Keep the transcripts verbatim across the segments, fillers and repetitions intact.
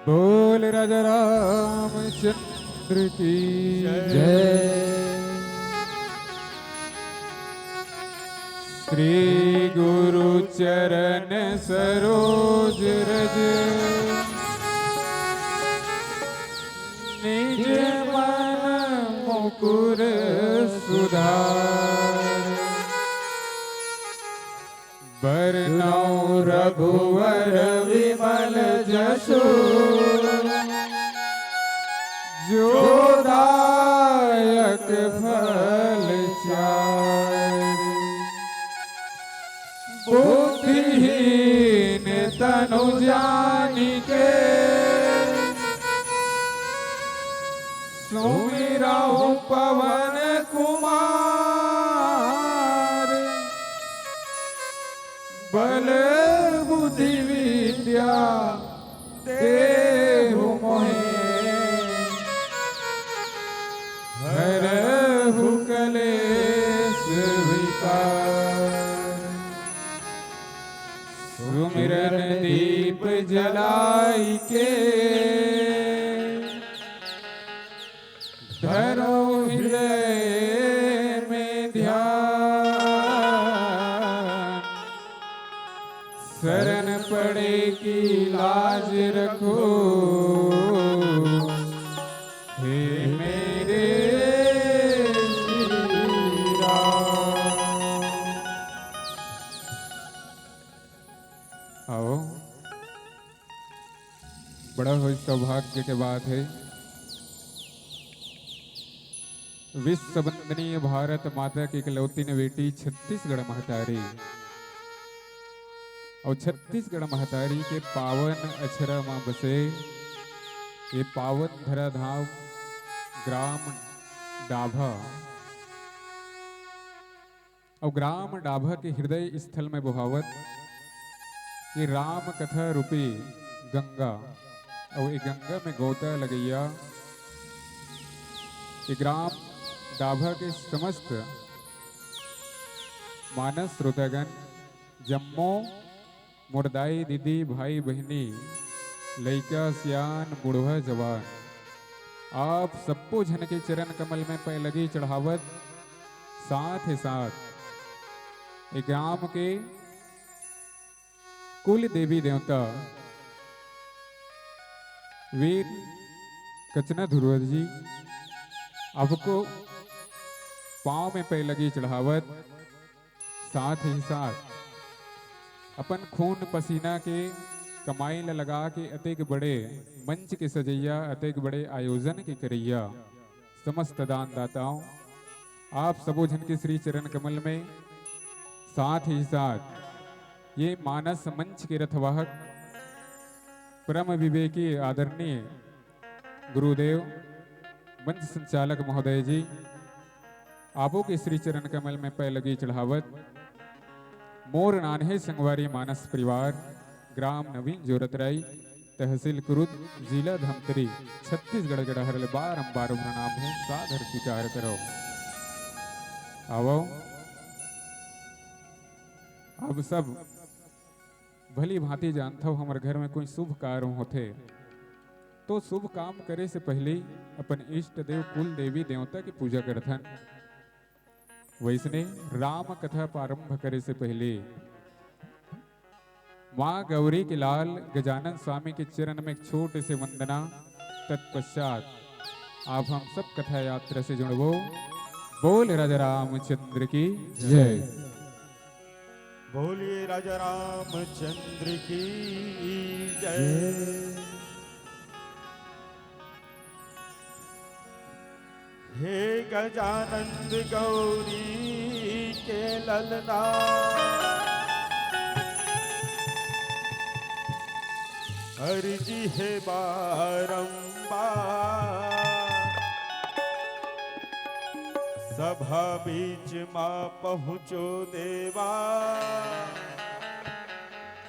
बोल राजा रामचंद्र की जय। श्री गुरु चरण सरोज रज, निज मन मुकुर सुधार। बरनउँ रघुवर विमल जसु, जो दायक फल चारि। बुद्धिहीन तनु जानिके, सुमिरउँ पवन कुमार। बल बुद्धि विद्या देहु मोहे, हरहु कलेस विकार। सुमिरन दीप जलाइके, धरउँ हृदय में ध्यान। सरन पड़े की लाज रखो, हे मेरे श्री राम। आओ, बड़ा ही सौभाग्य के बात हे। विश्व वंदनीय भारत माता के इकलौती बेटी छत्तीसगढ़ महतारी, अउ छत्तीसगढ़ महतारी के पावन अछरा म बसे ये पावन धराधाम ग्राम डाभा। अउ ग्राम डाभा के हृदय स्थल में बोहावत ये राम कथा रूपी गंगा, अउ ये गंगा में गोता लगइया ये ग्राम डाभा के समस्त मानस श्रोतागण, जम्मो मोर दाई, दीदी, भाई, बहिनी, लइका, सियान, बुढ़वा, जवान, आप सब्बो झन के चरण कमल में पैलगी चढ़ावत, साथ ही साथ ए ग्राम के कुल देवी देवता वीर कचना धुरवत जी, आपको पाँव में पैलगी चढ़ावत, साथ ही साथ अपन खून पसीना के कमाई ल लगा के अतेक बड़े मंच के सजइया, अतेक बड़े आयोजन के करइया समस्त दानदाताओं, आप सबो झन के श्री चरण कमल में, साथ ही साथ ये मानस मंच के रथवाहक परम विवेकी आदरणीय गुरुदेव मंच संचालक महोदय जी, आपो के श्री चरण कमल में पैलगी चढ़ावत मोर नान्हे संगवारी मानस परिवार, ग्राम नवीन जोरतराई, तहसील कुरुद, जिला धमतरी, छत्तीसगढ़ के डहर ले बारंबार प्रणाम हे, सादर स्वीकार करो। आवो, आप सब भली भांति जानथव, हमर घर में कोई शुभ कार्य होथे, तो शुभ काम करे से पहले अपन इष्ट देव, कुल देवी देवता के पूजा करथन। वैसने राम कथा प्रारंभ करे से पहले माँ गौरी के लाल गजानन स्वामी के चरण में एक छोटे से वंदना, तत्पश्चात आप हम सब कथा यात्रा से जुड़बो। बोल राजा रामचंद्र की जय। बोलिए राजा रामचंद्र की जय। हे गजानंद गौरी के ललना, अर्जी हे बारंबार, सभा बीच मा पहुँचो देवा,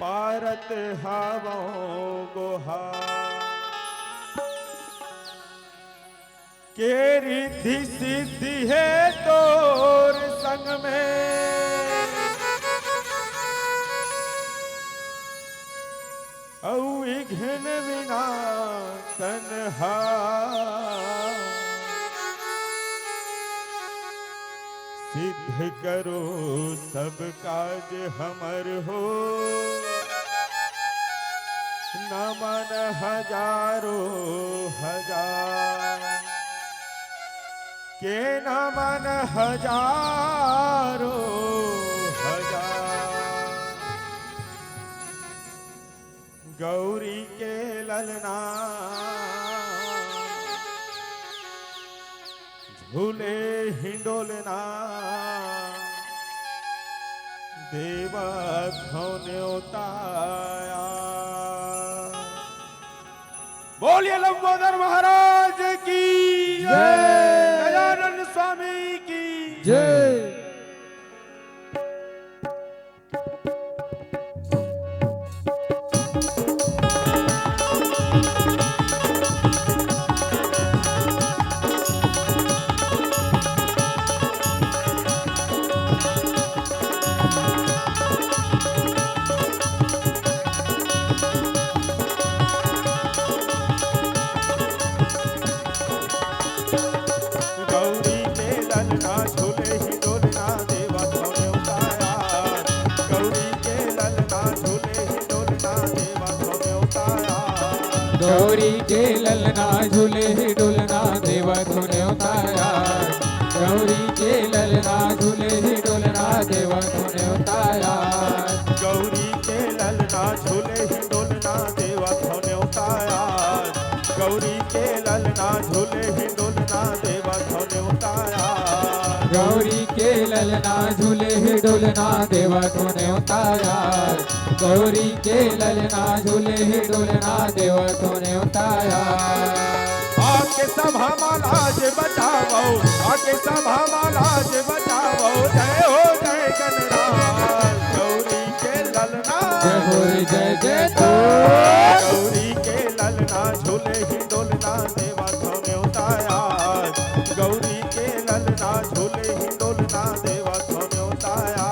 पारत हावों गोहार। के रिद्धि सिद्धि हे तोर संग में, घिन बिना तन हा सिद्ध करो सब काज हमर हो। नमन हजारों हजार, के नमन हजारों हजार। गौरी के ललना झूले हिंडोलना, देवत हौ न्योताया। बोलिए लंबोदर महाराज की जय। गजानन स्वामी की जय। गौरी के ललना झूले हिंडोलना देवा थौ न्योताया। गौरी के ललना झूले हिंडोलना देवा थौ न्योताया। गौरी के ललना झूले हिंडोलना देवा थौ न्योताया। गौरी के ललना झूले हिंडोलना देवा थौ न्योताया। गौरी के ललना झूले हिंडोलना देवा थौ न्योताया। गौरी के ललना झूले हिंडोलना देवा थौ न्योताया। गौरी के ललना झूले हिंडोलना देवा थौ न्योताया। गौरी के ललना झूले हिंडोलना देवा थौ न्योताया। आके सभा मा लाज बचावो, आके सभा मा लाज बचावो, जय हो जय गणराज। गौरी के ललना जय हो रे जय जय तो। गौरी के ललना झूले हिंडोलना देवा थौ न्योताया। गौरी के ललना झूले हिंडोलना देवा थौ न्योताया।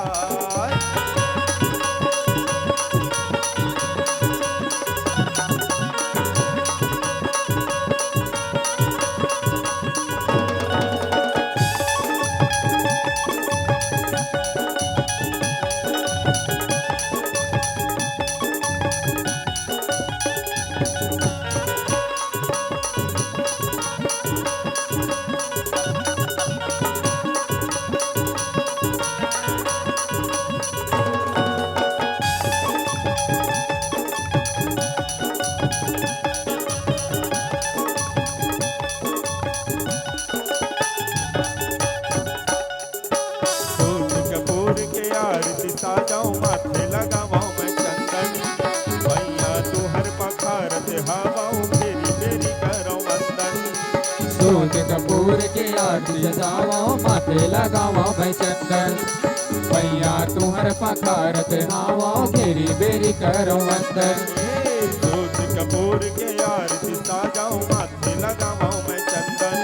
सूत कपूर के आरती साजौं, माथे लगावौं मैं चंदन। भैया तुहर पखारत हावौं, बेरी बेरी करौं वंदन। सूत कपूर के आरती सजावौं, माथे लगावौं मैं चंदन। भैया तुहर पखारत हावौं, बेरी बेरी करौं वंदन। ए, सूत कपूर के आरती साजौं, माथे लगावौं मैं चंदन।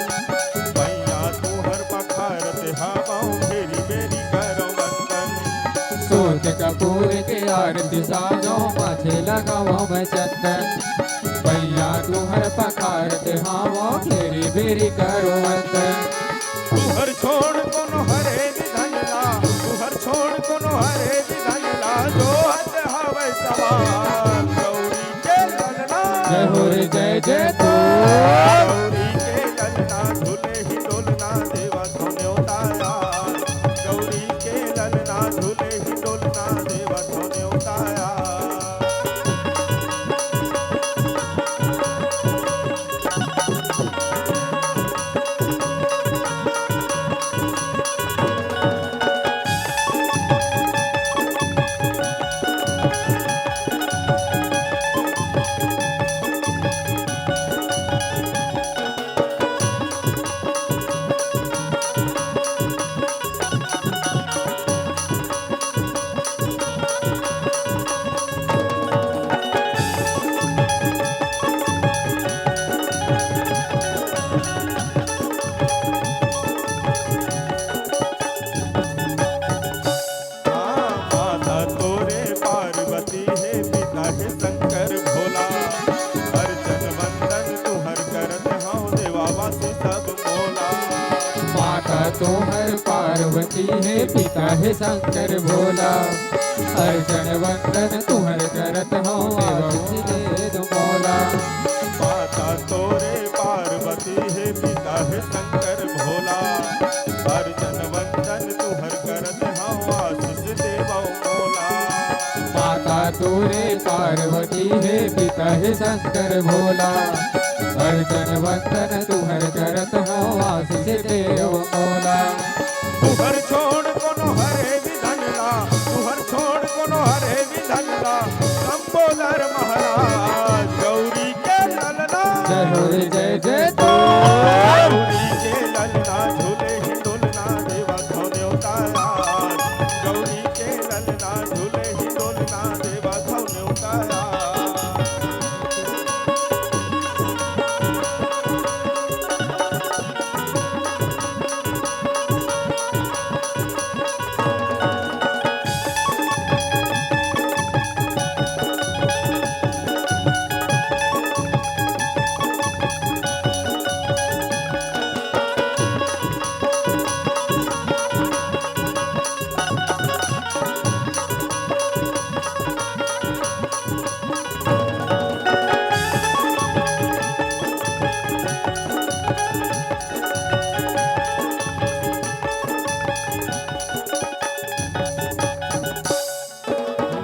भैया तुहर पखारत हावौं, बेरी बेरी करौं वंदन। सूत कपूर के आरती साजौं, माथे लगावौं मैं चंदन। भैया तुहर पखारत हावौं, बेरी बेरी करौं वंदन। तुहर छोड़ कोनो हरे बिधन ला, तुहर छोड़ कोनो हरे बिधन ला, जोहत हवै सवार गौरी के ललना। जय हो रे जय जय तो। गौरी के ललना झूले हिंडोलना देवा थौ न्योताया। गौरी के ललना झूले हिंडोलना देवा थौ न्योताया। हे पिता हे शंकर भोला, अर्चन वंदन तुहर करत हौं, आशीष दे दो मोला। माता तोरे पार्वती हे पिता हे शंकर भोला, अर्चन वंदन तुहर करत हौं, आशीष देवो मोला। माता तोरे पार्वती हे पिता हे शंकर भोला, अर्चन वंदन तुहर करत हौं, आशीष देव मोला। तुहर छोड़ कोनो हरे विधन ला, तुहर छोड़ कोनो हरे विधन ला, लंबोदर महाराज गौरी के ललना। जय हो रे जय जय तो। गौरी के ललना झूले ही डोलना देवा धौने उतारा। गौरी के ललना झूले ही डोलना देवा धौने उतारा।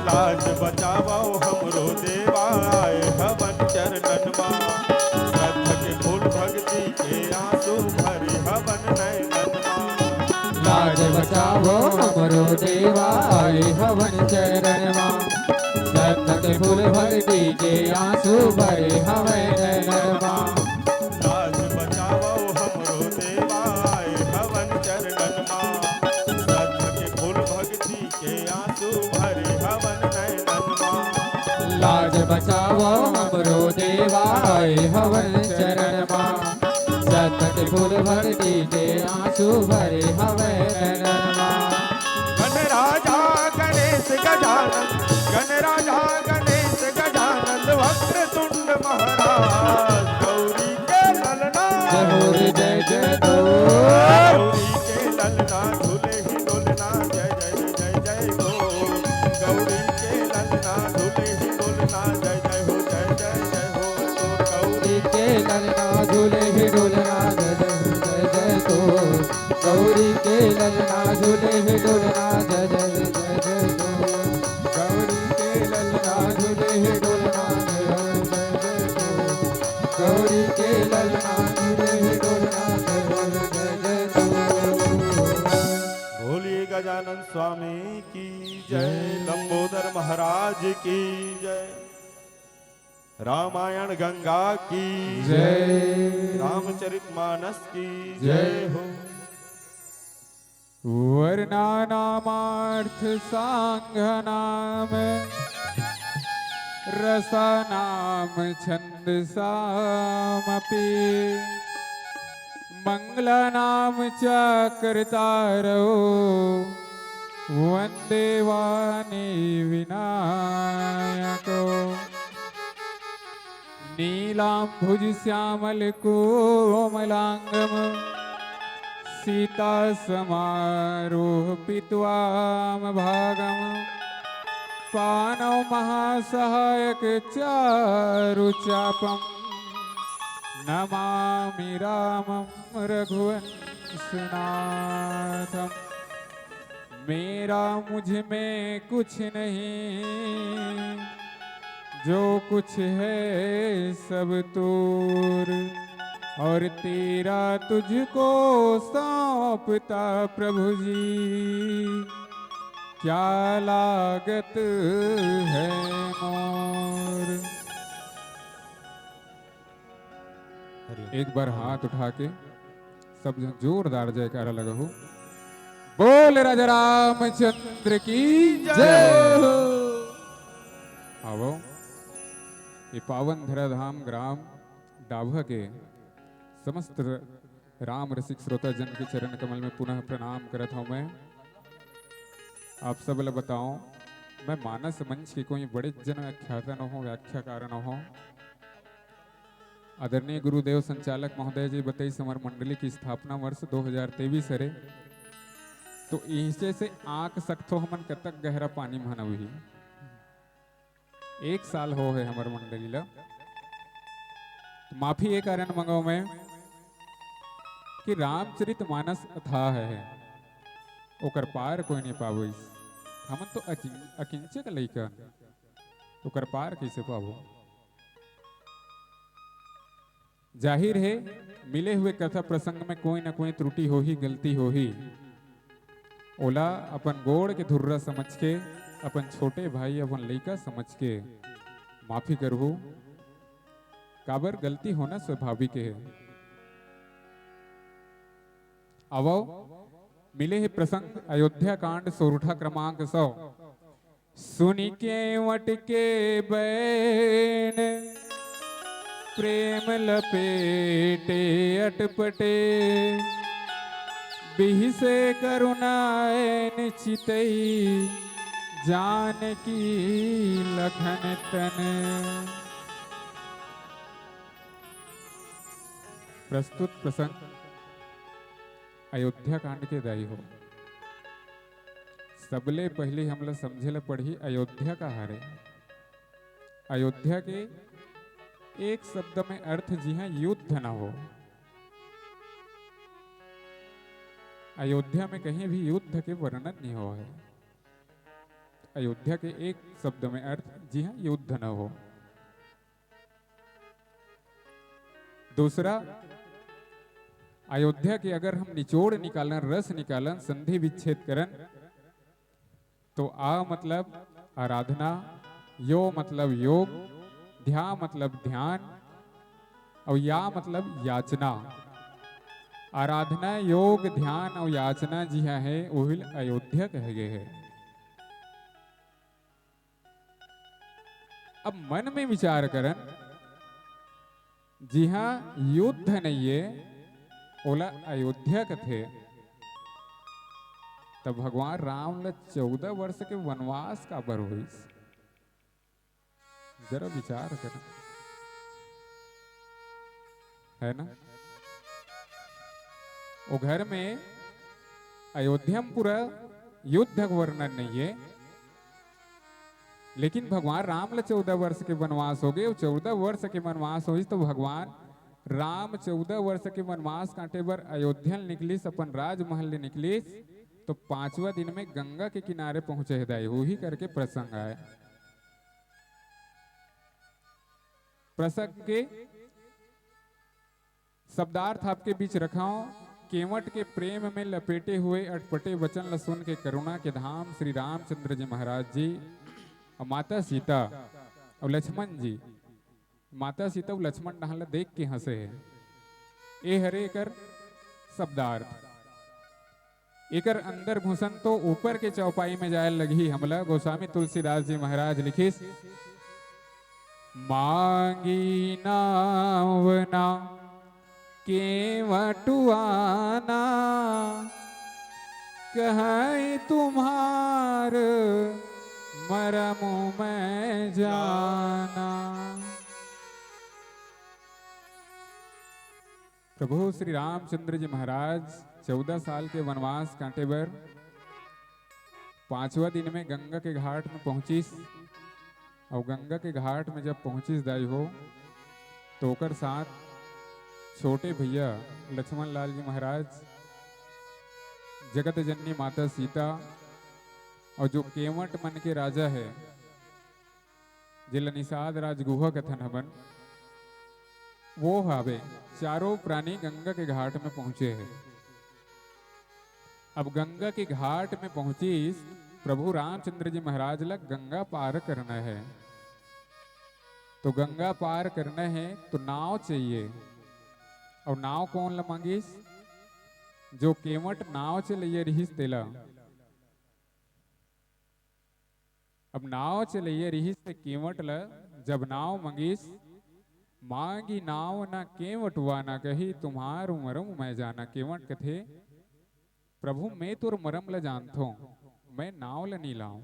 लाज बचावो हमरो देवा, आए हवन चरणन मा। श्रद्धा के फूल भक्ति के आंसू भरे हवन नैनन मा। लाज बचावो हमरो देवा, आए हवन चरणन मा। श्रद्धा के फूल भक्ति के आंसू भरे हवन नैनन मा। लाज बचावो हमरो देवा, आए हवन चरणन मा। श्रद्धा के फूल भक्ति के आंसू भरे हवन नैनन मा। लाज बचावो हमरो देवा, आए हवन चरणन मा। श्रद्धा के फूल भक्ति के आंसू भरे हवन नैनन मा। गणराजा गणेश गजानन, गणराजा गणेश गजानन, वक्रतुंड महाराज गौरी के ललना। जय हो रे जय जय तो। गौरी के ललना झूले ही डोलना, जय जय जय जय हो। गौरी के ललना झूले ही डोलना, जय जय हो, जय जय जय हो। तो गौरी के ललना झूले ही डोलना, जय जय जय जय तो। गौरी के ललना झूले ही डोलना, जय जय जय जय तो। गौरी के ललना झूले ही डोलना, जय जय जय तो। गौरी के ललना झूले ही डोलना, जय जय जय जय तो। बोलिए गजानन स्वामी की जय, जय। लंबोदर महाराज की जय, रामायण गंगा की जय। रामचरित मानस की जय। जय हो। वर्णानामार्थसाङ्घानां रसानां छन्दसामपि। मङ्गलानां च कर्तारौ वन्दे वाणीविनायकौ। नीलाम्भुजश्यामलकोमलाङ्गं सीतासमारोह पीत्वामभागं। पाणौ महासहायकचारुचापं नमामि रामं रघुवंशनाथम्। मेरा मुझ में कुछ नहीं, जो कुछ है सब तोर, और तेरा तुझको सौंपता प्रभु जी, क्या लागत है मोर। एक बार हाथ उठा के सब झन जोरदार जयकारा लगाहू। बोल राजा रामचंद्र की जय हो। आवो, ये पावन धराधाम ग्राम डाभा के समस्त र-, राम रसिक श्रोता जन के चरण कमल में पुनः प्रणाम करत हूँ मैं। आप सब ला बताओ, मैं मानस मंच के कोई बड़े जन व्याख्याता न हो, व्याख्याकार न हो। आदरणीय गुरुदेव संचालक महोदय जी बताइस, हमर मंडली की स्थापना वर्ष दो हज़ार तेईस हरे। तो इसे से आंक सकथो हमन कतक गहरा पानी म हन अभी। एक साल हो हे हमर मंडली ला। तो माफी ए कारण मंगाओ मैं कि रामचरित मानस अथाह हे, ओकर पार कोई नहीं पावइस। हमन तो अचिं-, अकिंचक लइका, ओकर पार कइसे पाबो? जाहिर हे, मिले हुए कथा प्रसंग में कोई न कोई त्रुटि होही, गलती होही। ओला अपन गोड़ के धुर्रा समझ के, अपन छोटे भाई, अपन लइका समझ के माफी करहू। काबर, गलती होना स्वाभाविक हे। आवव, मिले हे प्रसंग अयोध्या कांड सोरठा क्रमांक सौ। सुनि केंवट के बैन प्रेम लपेटे अटपटे, बिहसे करुणा ऐन चितई जानकी लखन तन। प्रस्तुत प्रसंग अयोध्या कांड के दाई हो। सबले पहिली हमला समझे ला पड़ही अयोध्या का हरे। अयोध्या के एक शब्द में अर्थ जिहां युद्ध न हो। अयोध्या में कहीं भी युद्ध के वर्णन नहीं हो है। अयोध्या के एक शब्द में अर्थ जिहां युद्ध न हो। दूसरा, अयोध्या के अगर हम निचोड़ निकालन, रस निकालन, संधि विच्छेद करन, तो आ मतलब आराधना, यो मतलब योग, ध्या मतलब ध्यान, अउ या मतलब याचना। आराधना, योग, ध्यान अउ याचना जिहां हे, ओहिल अयोध्या कहे गे हे। अब मन में विचार करन, जिहां युद्ध नइये, ओला अयोध्या कथे, त भगवान राम ल चौदह वर्ष के वनवास काबर होइस? जरा विचार करन, है ना? ओ घर में, अयोध्या में पूरा युद्ध के वर्णन नइये, लेकिन भगवान राम ल चौदह वर्ष के वनवास होगे, अउ चौदह वर्ष के वनवास होइस तो भगवान राम चौदह वर्ष के वनवास काटे बर अयोध्या ले निकलिस, अपन राजमहल ले निकलिस, तो पांचवा दिन में गंगा के किनारे पहुंचे हे दाई, उही करके प्रसंग आय। प्रसंग के शब्दार्थ आपके बीच रखाओ। केवट के प्रेम में लपेटे हुए अटपटे वचन ल सुन के करुणा के धाम श्री रामचंद्र जी महाराज जी अउ माता सीता अउ लक्ष्मण जी, माता सीता अउ लक्ष्मण डहान ल देख के हंसे हे। ए हरे एकर शब्दार्थ। एकर अंदर घुसन तो ऊपर के चौपाई में जाए लगही हमला। गोस्वामी तुलसीदास जी महाराज लिखिस, मांगी नाव ना केवटु आना, कहई तुम्हार मरम मैं जाना। प्रभु श्री रामचंद्र जी महाराज चौदह साल के वनवास काटे बर पांचवा दिन में गंगा के घाट में पहुंचिस, अउ गंगा के घाट में जब पहुंचिस दाई हो, तो ओकर साथ छोटे भैया लक्ष्मण लाल जी महाराज, जगत जननी माता सीता, अउ जो केवट मन के राजा हे, जेला निषाद राजगुहा कथन हमन, वो हावे। चारों प्राणी गंगा के घाट में पहुंचे हे। अब गंगा के घाट में पहुंचिस, प्रभु रामचंद्र जी महाराज ला गंगा पार करना हे। तो गंगा पार करना हे तो नाव चाहिए। अउ नाव कोन ला मांगिस? जो केवट नाव चलइया रिहिस तेला। अब नाव चलइया रिहिस ते केवट ल जब नाव मंगिस, मांगी नाव न केवटवा न कही, तुम्हार मरम मैं जाना। केवट कथे, प्रभु, मैं तोर मरम ल जानथों, मैं नाव ल नी लाऊं।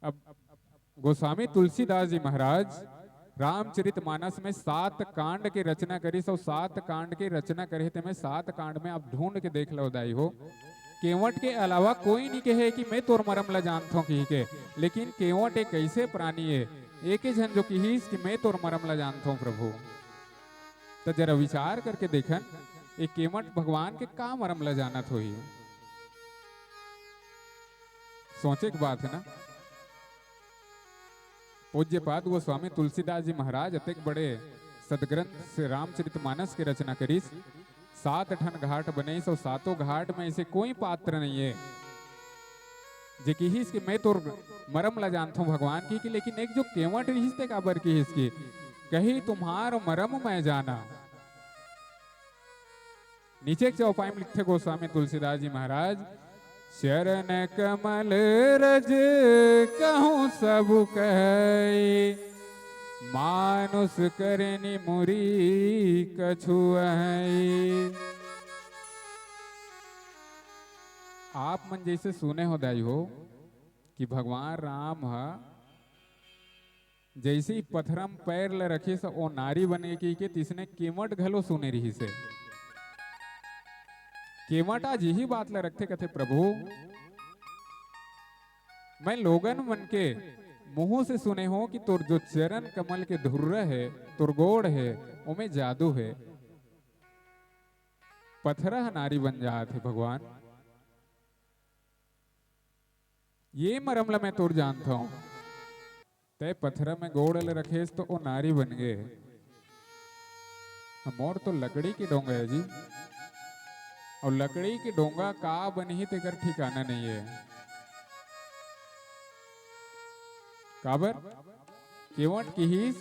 अब गोस्वामी तुलसीदास जी महाराज रामचरित मानस में सात कांड के रचना करिस, अउ सात कांड के रचना करे हे, तेमे सात कांड में आप ढूंढ के देख लो दाई हो, केवट के अलावा कोई नहीं कहे कि मैं तोर मरम ला जानथों कहि के। लेकिन केवट एक ऐसे प्राणी है, एक ही झन जो किहिस कि मैं तोर मरम ला जानथों प्रभु। तो जरा विचार करके देखन, एक केवट भगवान के का मरम ला जानत होही। सोचे के बात है ना। पूज्यपाद गोस्वामी तुलसीदास जी महाराज अतेक बड़े सदग्रंथ से रामचरित मानस के रचना करिस। सात ठन घाट बने, सो सातों घाट में ऐसे कोई पात्र नहीं है जे किहिस कि मैं तोर मरम ला जानथों भगवान की, कि लेकिन एक जो केवट रिहिस ते काबर किहिस कि कही तुम्हार मरम मैं जाना। नीचे के चौपाई में लिखते गोस्वामी तुलसीदास जी महाराज, चरण कमल रज कहूँ सब कहई, मानुष करनी मुरी कछुअई। आप मन जैसे सुने हो दाई हो कि भगवान राम ह जैसे ही पथरा म पैर ल रखिस, ओ नारी बने कहिके, तिसने केवट घलो सुने रिहिस हे। केवट आज यही बात ल रखथे, कथे, "प्रभु, मैं लोगन मन के मुंह से सुने हो कि तोर जो चरण कमल के धुर्रा हे, तोर गोड़ हे, ओमे जादू हे।" पथरा ह नारी बन जात हे भगवान। ये मरम ल मैं तोर जानथंव। तै पथरा में गोड़ ल रखेस तो ओ नारी बन गे। मोर तो लकड़ी के डोंगा हे जी। अउ लकड़ी के डोंगा का बनही तेकर ठिकाना नइ हे। काबर? केवट किहिस,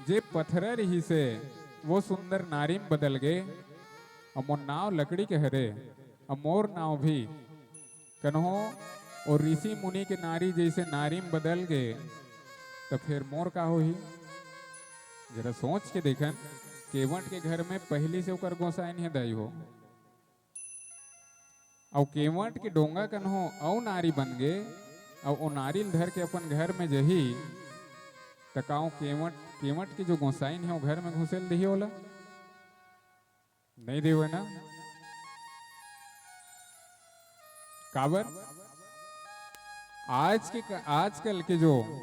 जे पथरा रिहिस हे, वो सुंदर नारी म बदल गे। अउ मोर नाव लकड़ी के हरे, अउ मोर नाव भी कन्हो ओ ऋषि मुनि के नारी जैसे नारी म बदल गे, त फेर मोर का होही? जरा सोच के देखन, केवट के घर में पहिली से ओकर गोसाइन हे दाई हो, अउ केवट के डोंगा कन्हो अउ नारी बन गे, अउ ओ नारी ल धर के अपन घर में जही, त का ओ केवट, केवट के जो गोसाइन हे, ओ घर में घुसे ल दिही ओला? नइ देवय ना। काबर? आज के क-, आजकल के जो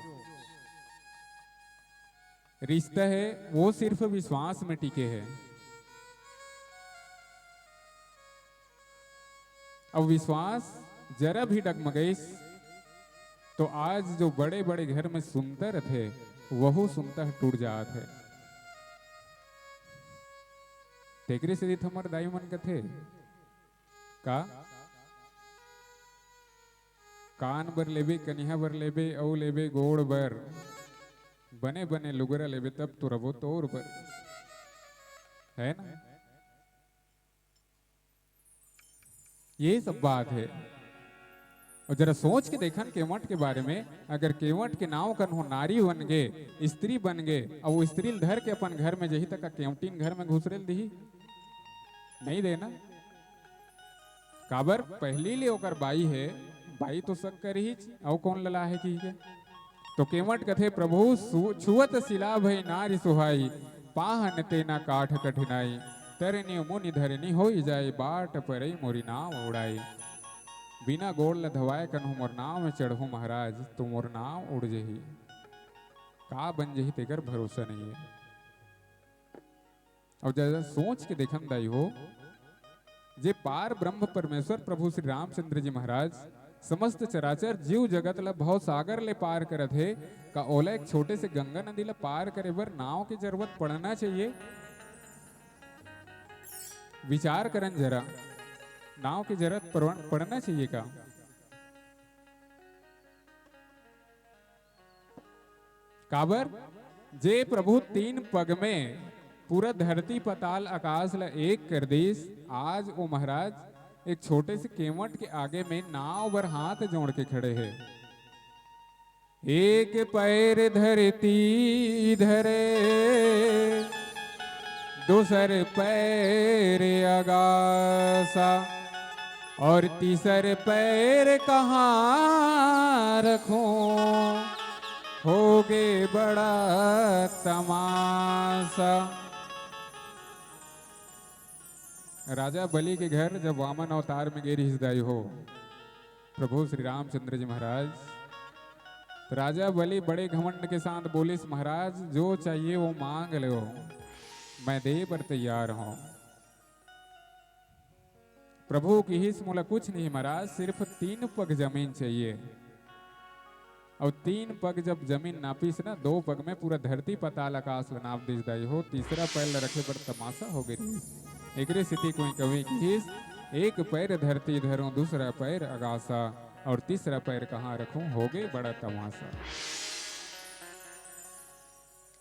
रिश्ता हे, वो सिर्फ विश्वास में टिके हे। अब विश्वास जरा भी डगमगइस, तो आज जो बड़े-बड़े घर में सुनता रथे, वहू सुनता ह टूट जात हे। तेकरे सेती त हमर दाई मन कथे, का? कान बर लेबे, कनिहा बर लेबे, अउ लेबे गोड़ बर। बने बने लुगरा लेबे, तब तो रबो तोर बर। है ना? ये सब बात हे। अउ जरा सोच के देखन केवट के बारे में, अगर केवट के नाव कन्हो नारी बन गे, स्त्री बन गे, अउ वो स्त्री ल धर के अपन घर में जही, त का केवटिन घर में घुसरे ल दिही? नइ दे ना। काबर? पहिली ले ओकर बाई हे, बाई तो सक करिच, अउ कोन लला हे कहिके। तो केवट कथे, "प्रभु सु-, छुअत सिला भई नारी सुहाई, पाहन तेना काठ कठिनाई, तरनी मुनि धरनी होई जाई, बाट परई मोरी नाव उड़ाई।" बिना गोड़ ल धवाए कन्हो मोर नाव में चढ़हूं महाराज, तो मोर नाव उड़ जही। का बन जही तेकर भरोसा नइ हे। अउ जरा सोच के देखन दाई हो, जे पार ब्रह्म परमेश्वर प्रभु श्री रामचंद्र जी महाराज समस्त चराचर जीव जगत ला भव सागर ले पार करत हे, का ओला एक छोटे से गंगा नदी ला पार करे बर नाव के जरूरत पड़ना चाहिए? विचार करन जरा, नाव के जरूरत पड़न-, पड़ना चाहिए का? काबर? जे प्रभु तीन पग में पूरा धरती पताल आकाश ला एक कर दिस, आज ओ महाराज एक छोटे से केवट के आगे में नाव बर हाथ जोड़ के खड़े हे। एक पैर धरती धरे, दूसर पैर आगासा, और तीसर पैर कहाँ रखूं? होगे बड़ा तमाशा। राजा बलि के घर जब वामन अवतार में गे रिहिस दाई हो, प्रभु श्री रामचंद्र जी महाराज, तो राजा बलि बड़े घमंड के साथ बोलिस, "महाराज, जो चाहिए वो मांग लो, मैं दे बर तैयार हूं।" प्रभु किहिस, "मोला कुछ नहीं महाराज, सिर्फ तीन पग जमीन चाहिए।" अउ तीन पग जब जमीन नापिस ना, दो पग में पूरा धरती पताल आकाश ल नाप दिस दाई हो। तीसरा पैर ल रखे बर तमाशा हो गे रिहिस। एकरे सेती कोई कवि किहिस, "एक पैर धरती धरूं, दूसरा पैर अगासा, और तीसरा पैर कहाँ रखूं, होगे बड़ा तमाशा।"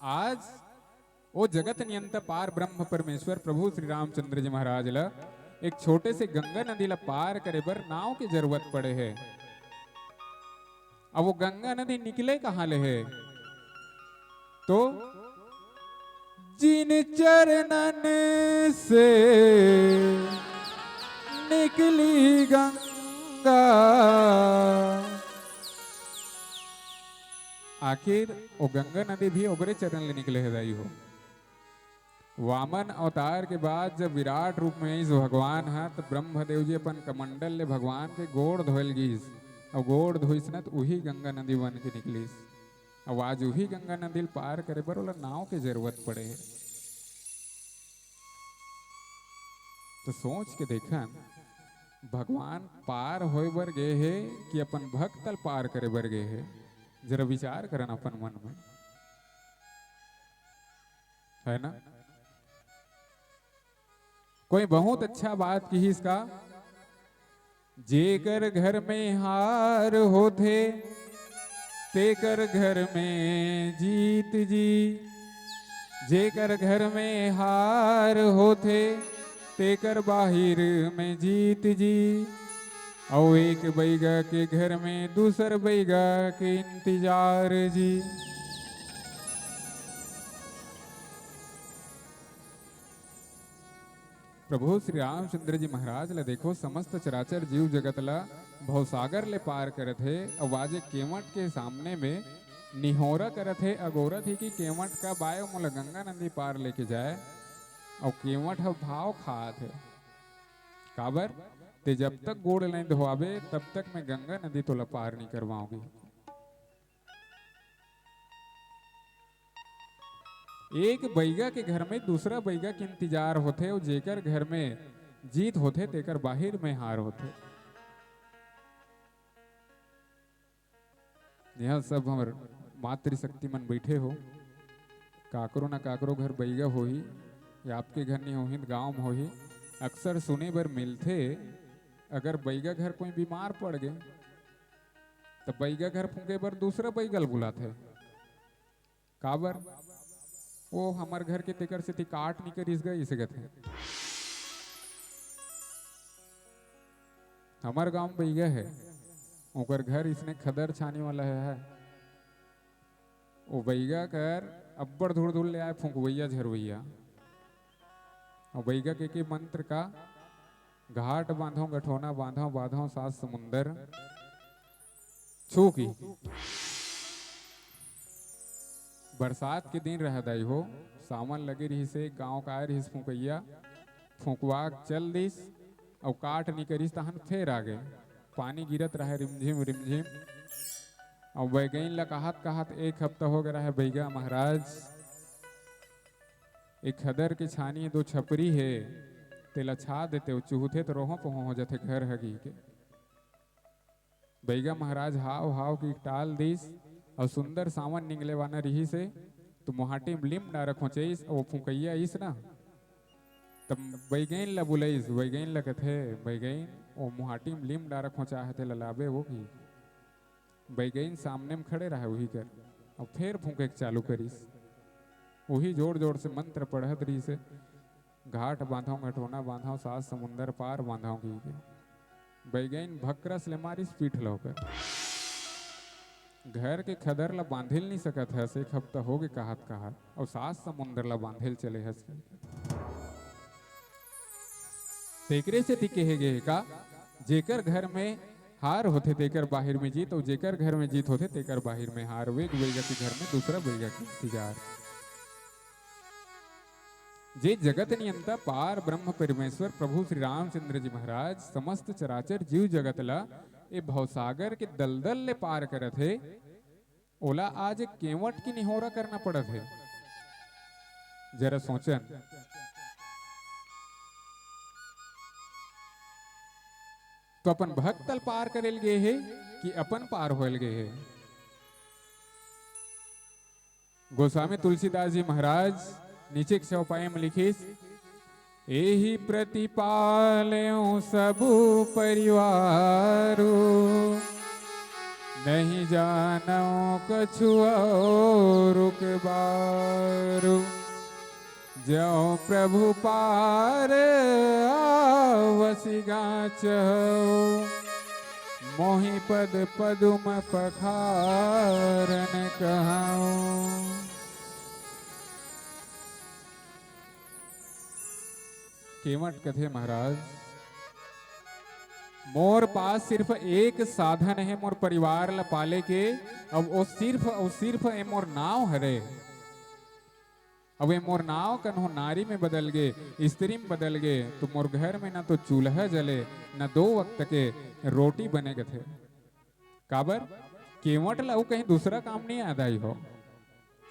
आज ओ जगत नियंता पार ब्रह्म परमेश्वर प्रभु श्री रामचंद्र जी महाराज ल एक छोटे से गंगा नदी ल पार करे बर नाव के जरूरत पड़े हे। अब वो गंगा नदी निकले कहाँ ले हे? तो जिन चरणन से निकली गंगा। आखिर वो गंगा नदी भी ओकरे चरण ले निकले हे दाई हो। वामन अवतार के बाद जब विराट रूप में आइस भगवान ह, त ब्रह्मदेव जी अपन कमंडल ले भगवान के गोड़ धोयल गीस। अउ गोड़ धोइस न, त उही गंगा नदी बन के निकलिस। अउ आज उही गंगा नदी ल पार करे बर ओला नाव के जरूरत पड़े हे। तो सोच के देखन, भगवान पार होए बर गे हे कि अपन भक्त ल पार करे बर गे हे? जरा विचार करन अपन मन में, है ना? कोई बहुत अच्छा बात किहिस का, "जेकर घर में हार होथे, तेकर घर में जीत जी। जेकर घर में हार होथे, तेकर बाहिर में जीत जी। अउ एक बइगा के घर में दूसर बइगा के इंतजार जी।" प्रभु श्री रामचंद्र जी महाराज ला देखो, समस्त चराचर जीव जगत ला भवसागर ले पार करत हे। अउ आज एक केवट के सामने में निहोरा करत हे, अगोरत हे कि केवट का बायो मोला गंगा नदी पार लेके जाए। अउ केवट ह भाव खात हे, काबर ते जब तक गोड़ नहीं धोआबे, तब तक मैं गंगा नदी तोला पार नहीं करवाऊंगी। एक बइगा के घर में दूसरा बइगा के इंतजार होथे, अउ जेकर घर में जीत होथे, तेकर बाहिर में हार होथे। यहाँ सब हमर मातृशक्ति मन बैठे हो, काकरो ना काकरो घर बइगा होही, या आपके घर नहीं होही, गांव में होही। अक्सर सुने बर मिलथे, अगर बइगा घर कोई बीमार पड़ गे, त बइगा घर फूंके बर दूसरा बइगा ल बुलाथे। काबर? वो हमर घर के तेकर सेती काट नी करिस गा, इसे कथे। हमर गांव में बइगा हे, ओकर घर इसने खदर छानी वाला हे, हे। वो बइगा कर अब्बड़ धूड़ धूड़ ले आए फुंकवइया झरवइया। अउ बइगा के, के मंत्र का, "घाट बांधो गठोना बांधो, बांधो सात समुंदर छू की।" बरसात के दिन रह दाई हो, सावन लगे रिहिसे, गांव का आए रिहिस फुंकइया, फुंकवा के चल दिस, अउ काट नी करिस, तहन फेर आ गे। पानी गिरत रहे रिमझिम रिमझिम। अउ बैगइन ला कहत कहत एक हफ्ता हो गे रहे, "बइगा महाराज, एक खदर के छानी दो छपरी हे, तेला छा देते, वो चूहते तो रोहो पोहो हो जाथे घर हगी के।" बइगा महाराज हाव हाव की टाल दिस, अउ सुंदर सावन निकले वाला रिहिसे, तो मुहाटी में लीम डारा खोचेइस, अउ वो फुंकइया आइस ना, तब बैगइन ला बुलाइस, बैगइन ला कथे, "बैगइन, वो मुहाटी में लीम डारा खोचा हे, तेला लाबे वो की?" बैगइन सामने में खड़े रहे उही कर, अउ फेर फूंके के चालू करिस। उही जोर जोर से मंत्र पढ़त रहिसे, "घाट बांधव, गठोना बांधव, सात समुंदर पार बांधव" कहिके। बैगइन भक्करस ले मारिस पीठ ल ओकर। घर के खदर ला बांधिल नी सकत हस, एक हफ्ता हो गे कहत कहत, अउ सात समुंदर ला बांधिल चले हस। तेकरे सेती कहे गे हे का, जेकर घर में हार होथे तेकर बाहिर में जीत, अउ जेकर घर में जीत होथे तेकर बाहिर में हार। वो एक बइगा के घर में दूसरा बइगा के इंतजार। जे जगत नियंता पार ब्रह्म परमेश्वर प्रभु श्री रामचंद्र जी महाराज समस्त चराचर जीव जगत ला ए भवसागर के दलदल ले पार करत हे, ओला आज एक केवट के निहोरा करना पड़त हे। जरा सोचन, तो अपन भक्त ल पार करेल गे हे कि अपन पार होयल गे हे? गोस्वामी तुलसीदास जी महाराज नीचे के चौपाई में लिखिस, "एहि प्रति पालेउ सबु परिवारु, नहीं जानउ कछु अउर के बारु।" जौ प्रभु पार आवसि गाचहु, मोहि पद पदुम पखारन कहौ। केवट कथे, महाराज, मोर पास सिर्फ एक साधन हे मोर परिवार ल पाले के, अब वो सिर्फ, वो सिर्फ ए मोर नाव हरे। अब ये मोर नाव कन्हो नारी में बदल गे, स्त्री में बदल गे, तो मोर घर में न तो चूल्हा जले, न दो वक्त के रोटी बने कथे। काबर? केवट ला अउ कहीं दूसरा काम नहीं याद आई हो,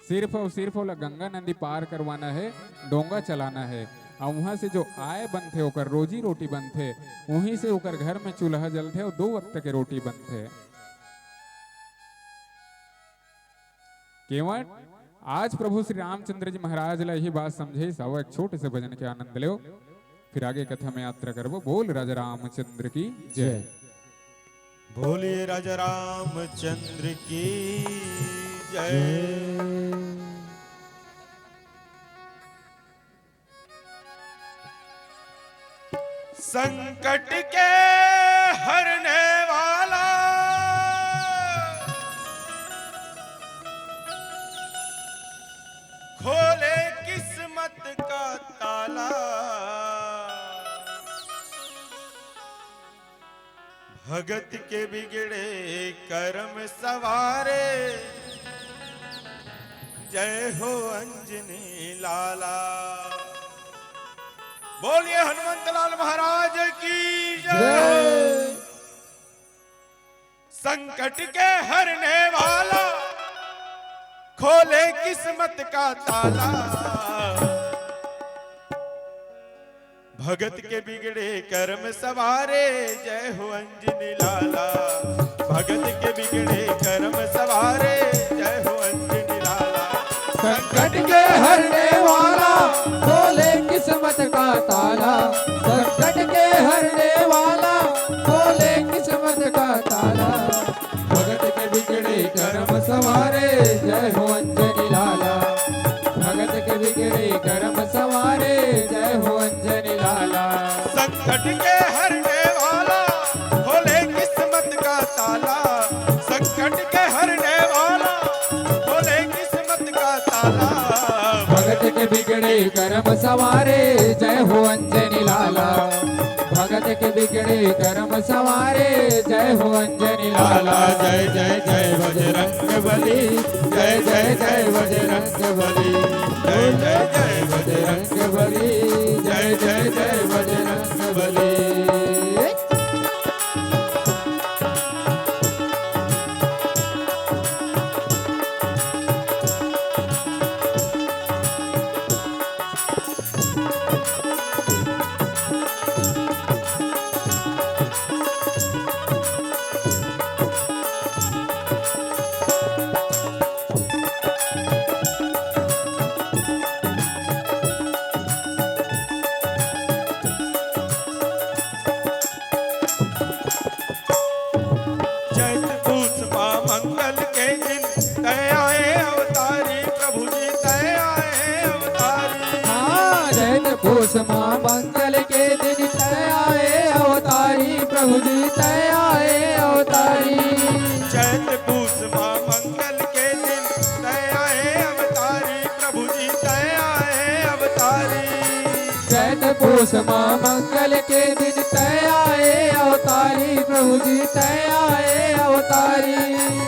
सिर्फ अउ सिर्फ ओला गंगा नदी पार करवाना हे, डोंगा चलाना हे, अउ वहां से जो आय बनथे, ओकर रोजी रोटी बनथे, वहीं से ओकर घर में चूल्हा जलथे अउ दो वक्त के रोटी बनथे। केवट आज प्रभु श्री रामचंद्र जी महाराज ला यही बात समझे। सावो एक छोटे से भजन के आनंद लो, फिर आगे कथा में यात्रा करबो। बोल राजा रामचंद्र की जय। जय। बोलिए राजा रामचंद्र की जय। जय। संकट के हरने वाला, खोले किस्मत का ताला। भगत के बिगड़े करम सवारे, जय हो अंजनी लाला। बोलिए हनुमंत लाल महाराज की जय। जय। संकट के हरने वाला, खोले किस्मत का ताला। भगत के बिगड़े करम सवारे, जय हो अंजनी लाला। भगत के बिगड़े करम सवारे, जय हो अंजनी लाला। संकट के हरने वाला, खोले किस्मत का ताला। संकट के हरने वाला, खोले किस्मत का ताला। भगत के बिगड़े करम सवारे, जय हो अंजनी लाला। भगत के बिगड़े करम सवारे, जय हो अंजनी लाला। संकट के हरने वाला, खोले किस्मत का ताला। संकट के हरने वाला, खोले किस्मत का ताला। भगत के बिगड़े करम सवारे, जय हो अंजनी लाला। भगत के बिगड़े करम सवारे, जय हो अंजनी लाला। जय जय जय बजरंग बली, जय जय जय बजरंग बली, जय जय जय बजरंग बली, जय जय जय बजरंग बली। चैत पूस मा मंगल के दिन, तै आए अवतारी प्रभु जी, तै आए अवतारी। हाँ, चैत पूस मा मंगल के दिन, तै आए अवतारी प्रभु जी, तै आए अवतारी। चैत पूस मा मंगल के दिन, तै आए अवतारी प्रभु जी, तै आए अवतारी। चैत पूस क्षमा मंगल के दिन तै आए अवतारी, प्रभु जी तै आए अवतारी।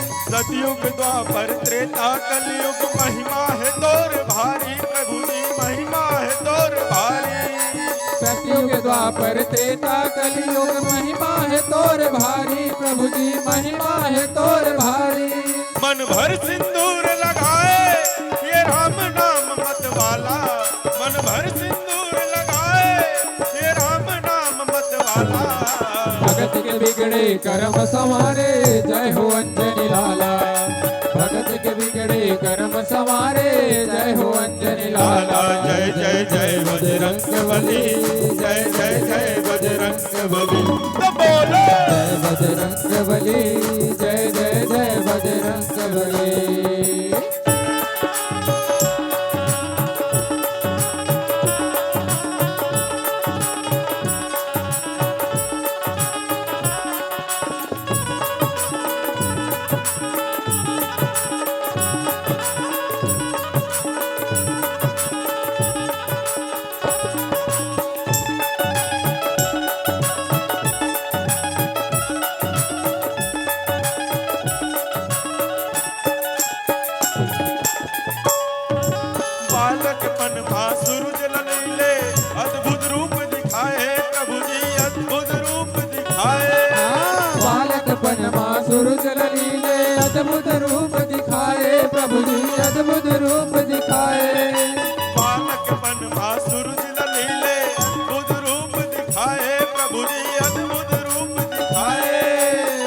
सतयुग द्वापर त्रेता कलयुग महिमा है तोर भारी, प्रभु जी महिमा है तोर भारी। सतयुग द्वापर त्रेता कलयुग महिमा है तोर भारी, प्रभु जी महिमा है तोर भारी। मन भर सिंदूर लगाए ये राम नाम मत वाला, मन भर सिंदूर लगाए ये राम नाम मत वाला। भगत के बिगड़े कर्म संवारे, जय हो अंजनी लाला। भगत के बिगड़े कर्म संवारे, जय हो अंजनी लाला। जय जय जय बजरंग बली, जय जय जय बजरंग बली। तो बोलो। जय बजरंग बली, जय जय जय बजरंग बली। बालकपन मा सूरज ल लीले, अद्भुत रूप दिखाए प्रभु जी, अद्भुत रूप दिखाए। हाँ, बालकपन मा सूरज ल लीले, अद्भुत रूप दिखाए प्रभु जी, अद्भुत रूप दिखाए। बालकपन मा सूरज ल लीले, अद्भुत रूप दिखाए प्रभु जी, अद्भुत रूप दिखाए।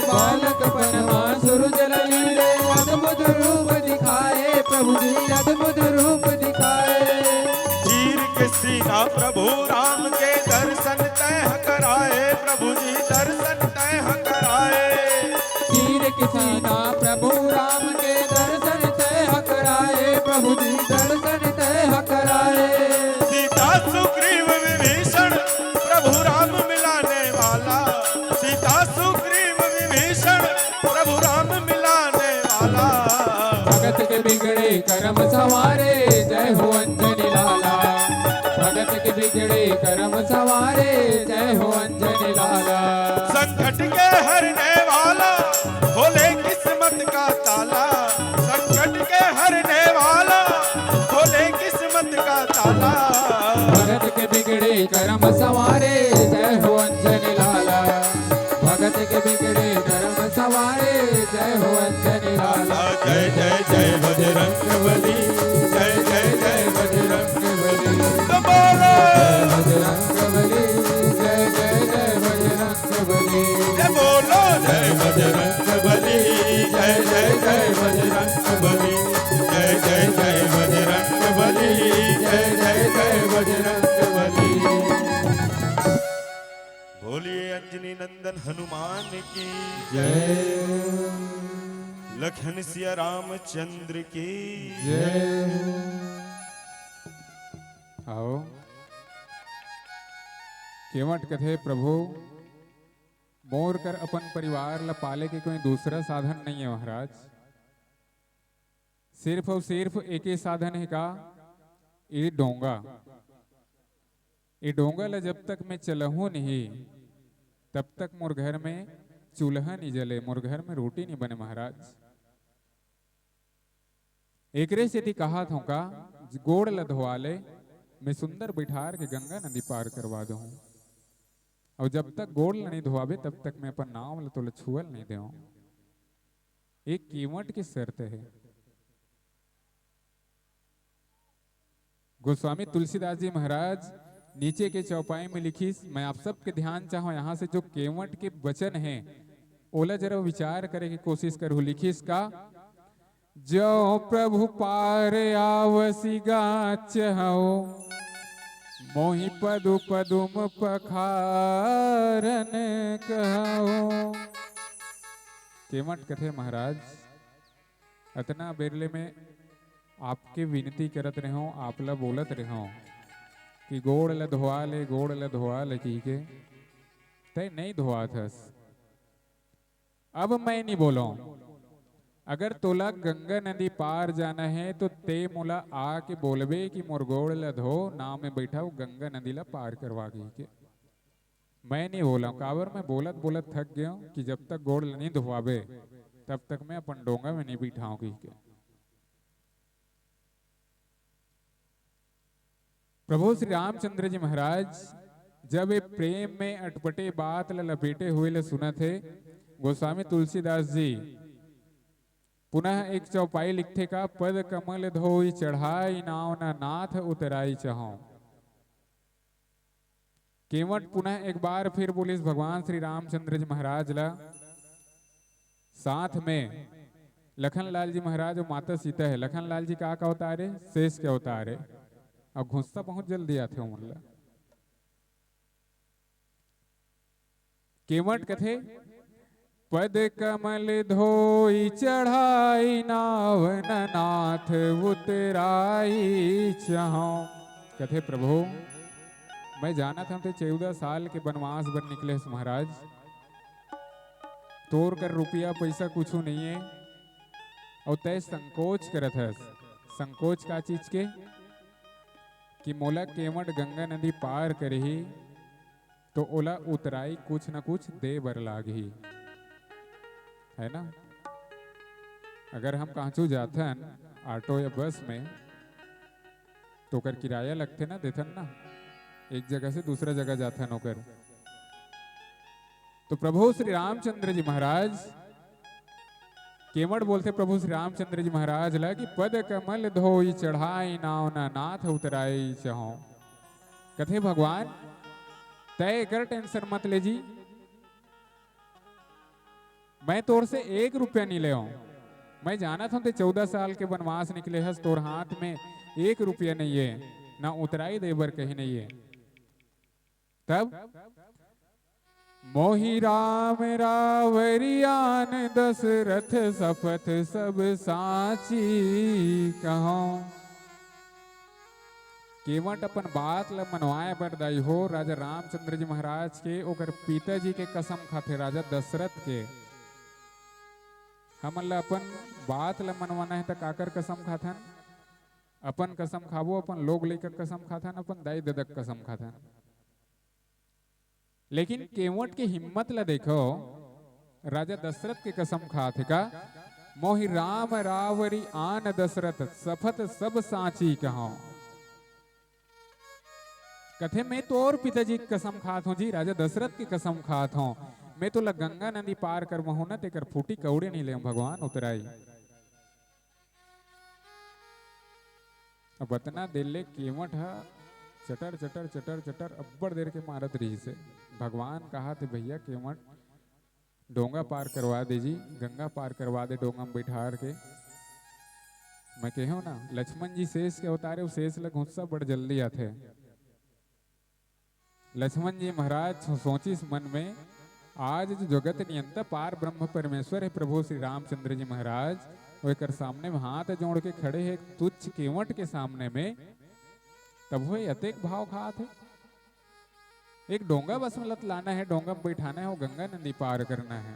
बालकपन मा सूरज ल लीले, अद्भुत रूप दिखाए प्रभु जी, अद्भुत रूप दिखाए। चीर के सीना प्रभु राम के दर्शन तै ह कराए, प्रभु जी दर्शन तै ह कराए। चीर के सीना प्रभु राम के दर्शन तै ह कराए, प्रभु जी दर्शन तै ह कराए। सीता सुग्रीव विभीषण प्रभु राम मिलाने वाला, सीता सुग्रीव विभीषण प्रभु राम मिलाने वाला। भगत के बिगड़े कर्म संवारे, जय हो अंजनी लाला। भगत के बिगड़े कर्म संवारे, जय हो अंजनी लाला। संकट के हरने वाला, खोले किस्मत का ताला। संकट के हरने वाला, खोले किस्मत का ताला। भगत के बिगड़े कर्म संवारे, जय हो अंजनी लाला। भगत के बिगड़े कर्म संवारे, जय हो अंजनी लाला। जय जय जय बजरंग बली, जय जय जय बजरंग बली। तो बोलो। जय बजरंग बली, जय जय जय बजरंग बली। जय बोलो। जय बजरंग बली, जय जय जय बजरंग बली। जय जय जय बजरंग बली, जय जय जय बजरंग बली। बोलिए अंजनी नंदन हनुमान की जय। जय। लखन सिया रामचंद्र की जय। आओ। केवट कथे, प्रभु, मोर कर अपन परिवार ला पाले के कोई दूसरा साधन नहीं है महाराज। सिर्फ अउ सिर्फ एके साधन हे का? ए डोंगा। ए डोंगा ला जब तक मैं चलहूँ नहीं, तब तक मोर घर में चूल्हा नहीं जले, मोर घर में रोटी नहीं बने महाराज। एकरे सेती कहात हौं का, गोड़ ला धोवा ले, मैं सुंदर बिठार के गंगा नदी पार करवा दूँ। अउ जब तक गोड़ ला नहीं धोवाबे, तब तक मैं अपन नाव ला तोला छुअल नहीं देवं। एक केवट के शर्त है। गोस्वामी तुलसीदास जी महाराज नीचे के चौपाई में लिखिस, मैं आप सबके ध्यान चाहूं, यहाँ से जो केवट के वचन है, ओला जरा विचार करे के कोशिश करहु। लिखिस का, "जो प्रभु पार आवसी गाच हौ, मोहि पदु पदुम पखारन कहौ।" केवट कथे महाराज, अतना बेर ले मैं आपके विनती करत रेहेंव, आप ला बोलत रेहेंव कि गोड़ ला धोवा ले, गोड़ ला धोवा ले कहिके, तैं नइ धोवात हस। अब मैं नइ बोलों, अगर तोला गंगा नदी पार जाना हे, तो ते मोला आके बोलबे कि मोर गोड़ ल धो, नाव में बइठा, वो गंगा नदी ल पार करवा," कहिके। मैं नहीं बोला, काबर मैं बोलत बोलत थक गया हूँ कि जब तक गोड़ ल नहीं धोवाबे, तब तक मैं अपन डोंगा में नहीं बिठाऊं, कहिके। प्रभु श्री रामचंद्र जी महाराज जब ये प्रेम में अटपटे बात ल लपेटे हुए ल सुनत हे, गोस्वामी तुलसीदास जी पुनः एक चौपाई लिखथे का, "पद कमल धोई चढ़ाई नाव न नाथ उतराई चहौ।" केवट पुनः एक बार फिर बोलिस भगवान श्री रामचंद्र जी महाराज ला, साथ में लखन लाल जी महाराज अउ माता सीता हे। लखन लाल जी का, का अवतार हे? शेष के अवतार हे। अउ गुस्सा बहुत जल्दी आथे ओमन ला। केवट कथे, "पद कमल धोई चढ़ाई नाव न नाथ उतराई चहौ।" कथे, "प्रभु, मैं जानत हंव ते चौदह साल के बनवास बर निकले हस महाराज, तोर कर रुपया पइसा कुछू नइये, अउ तैं संकोच करत हस।" संकोच का चीज के? कि मोला केवट गंगा नदी पार करही, तो ओला उतराई कुछ न कुछ दे बर लागही, है ना? अगर हम कहचू जाथन ऑटो या बस में, तो ओकर किराया लगथे ना, देथन ना, एक जगह से दूसरा जगह जाथन ओकर। तो प्रभु श्री रामचंद्र जी महाराज केवट बोलथे प्रभु श्री रामचंद्र जी महाराज ला कि "पद कमल धोई चढ़ाई नाव न नाथ उतराई चहौ।" कथे, "भगवान, तय एकर टेंशन मत ले जी, मैं तोर से एक रुपया नहीं ले। मैं जानत हूं ते चौदह साल के बनवास निकले हस, तोर हाथ में एक रुपया नहीं है, ना उतराई दे बर कहीं नहीं है।" तब, "मोहि राम रावरि आन दसरथ सपथ सब साची कहौ।" केवट अपन बात ल मनवाए बर दाई हो, राजा रामचंद्र जी महाराज के, ओकर पिताजी के कसम खाथे, राजा दशरथ के। हमन ल अपन बात ल मनवाना हे त काकर कसम खाथन? अपन कसम खाबो, अपन लोग लइका कसम खाथन, अपन दाई ददा कसम खाथन। लेकिन केवट के हिम्मत ला देखो, राजा दशरथ के कसम खात हे का, "मोहि राम रावरि आन दशरथ सपथ सब साची कहौ।" कथे, "मैं तोर पिताजी के कसम खात हूं जी, राजा दशरथ के कसम खात हूं, मैं तोला गंगा नदी पार करवाहूं ना, तेकर फूटी कौड़ी नहीं ले भगवान उतराई।" अब अतना देर ले केवट ह चटर, चटर, चटर, चटर अब्बड़ देर के मारत रिहिस हे। भगवान कहाथे, "भैया केवट, डोंगा पार करवा दे जी, गंगा पार करवा दे डोंगा में बैठार के।" मैं कहे हूं ना, लक्ष्मण जी शेष के अवतार हे, वो शेष ल गुस्सा बड़ जल्दी आथे। लक्ष्मण जी महाराज सो-, सोचिस मन में, आज जो जगत नियंता पार ब्रह्म परमेश्वर हे प्रभु श्री रामचंद्र जी महाराज, वो एकर सामने में हाथ जोड़ के खड़े हे, एक तुच्छ केवट के सामने में, तब वो अतेक भाव खात हे। एक डोंगा बस में लत लाना हे, डोंगा में बैठाना हे, वो गंगा नदी पार करना हे।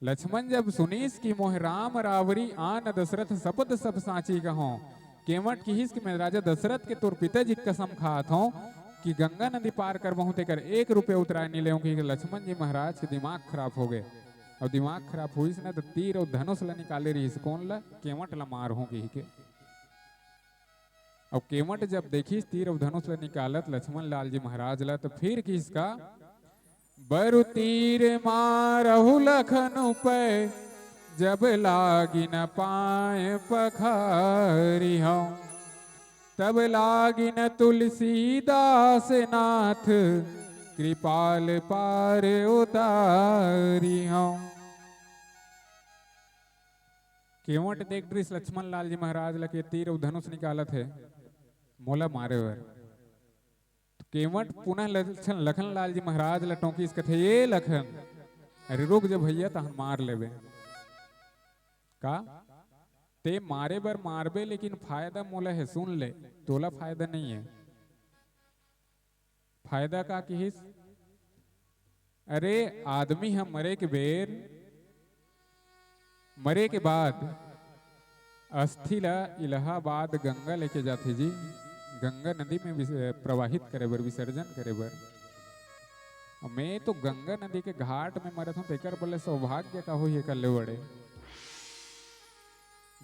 लक्ष्मण जब सुनिस कि "मोहि राम रावरि आन दशरथ सपथ सब साची कहौ", केवट किहिस कि "मैं राजा दशरथ के तोर पिताजी के कसम खात हूं कि गंगा नदी पार करवाहूं तेकर एक रुपया उतराय नहीं लेहूं", कि लक्ष्मण जी महाराज के दिमाग खराब हो गए। अउ दिमाग खराब होइस ना, त तीर अउ धनुष ल निकाले रिहिस, कोन ल? केवट ल मारहूं कहिके। अउ केवट जब देखिस तीर अउ धनुष ल निकालत लक्ष्मण लाल जी महाराज ल, त फिर किहिस का, "बरु तीर मारहु लखन पै, जब लागिन पांय पखारिहौ। तब लागिन तुलसीदास नाथ, कृपाल पार उतारिहौ।" केवट देख डरिस लक्ष्मण लाल जी महाराज ल के तीर अउ धनुष निकालत हे, मोला मारे बर। तो केवट पुनः लक्षण, लखन लाल जी महाराज ल टोंकिस, कथे, "ए लखन, अरे रुक जा भैया, तहन मार लेबे।" का? ते मारे बर मारबे, लेकिन फायदा मोला हे, सुन ले, तोला फायदा नहीं हे। फायदा का किहिस? अरे, आदमी ह मरे के बेर, मरे के बाद अस्थि ला इलाहाबाद गंगा लेके जाथे जी, गंगा नदी में विस-, प्रवाहित करे बर, विसर्जन करे बर। अब मैं तो गंगा नदी के घाट में मरत हूँ, तेकर बले सौभाग्य का होही एकर ले बड़े।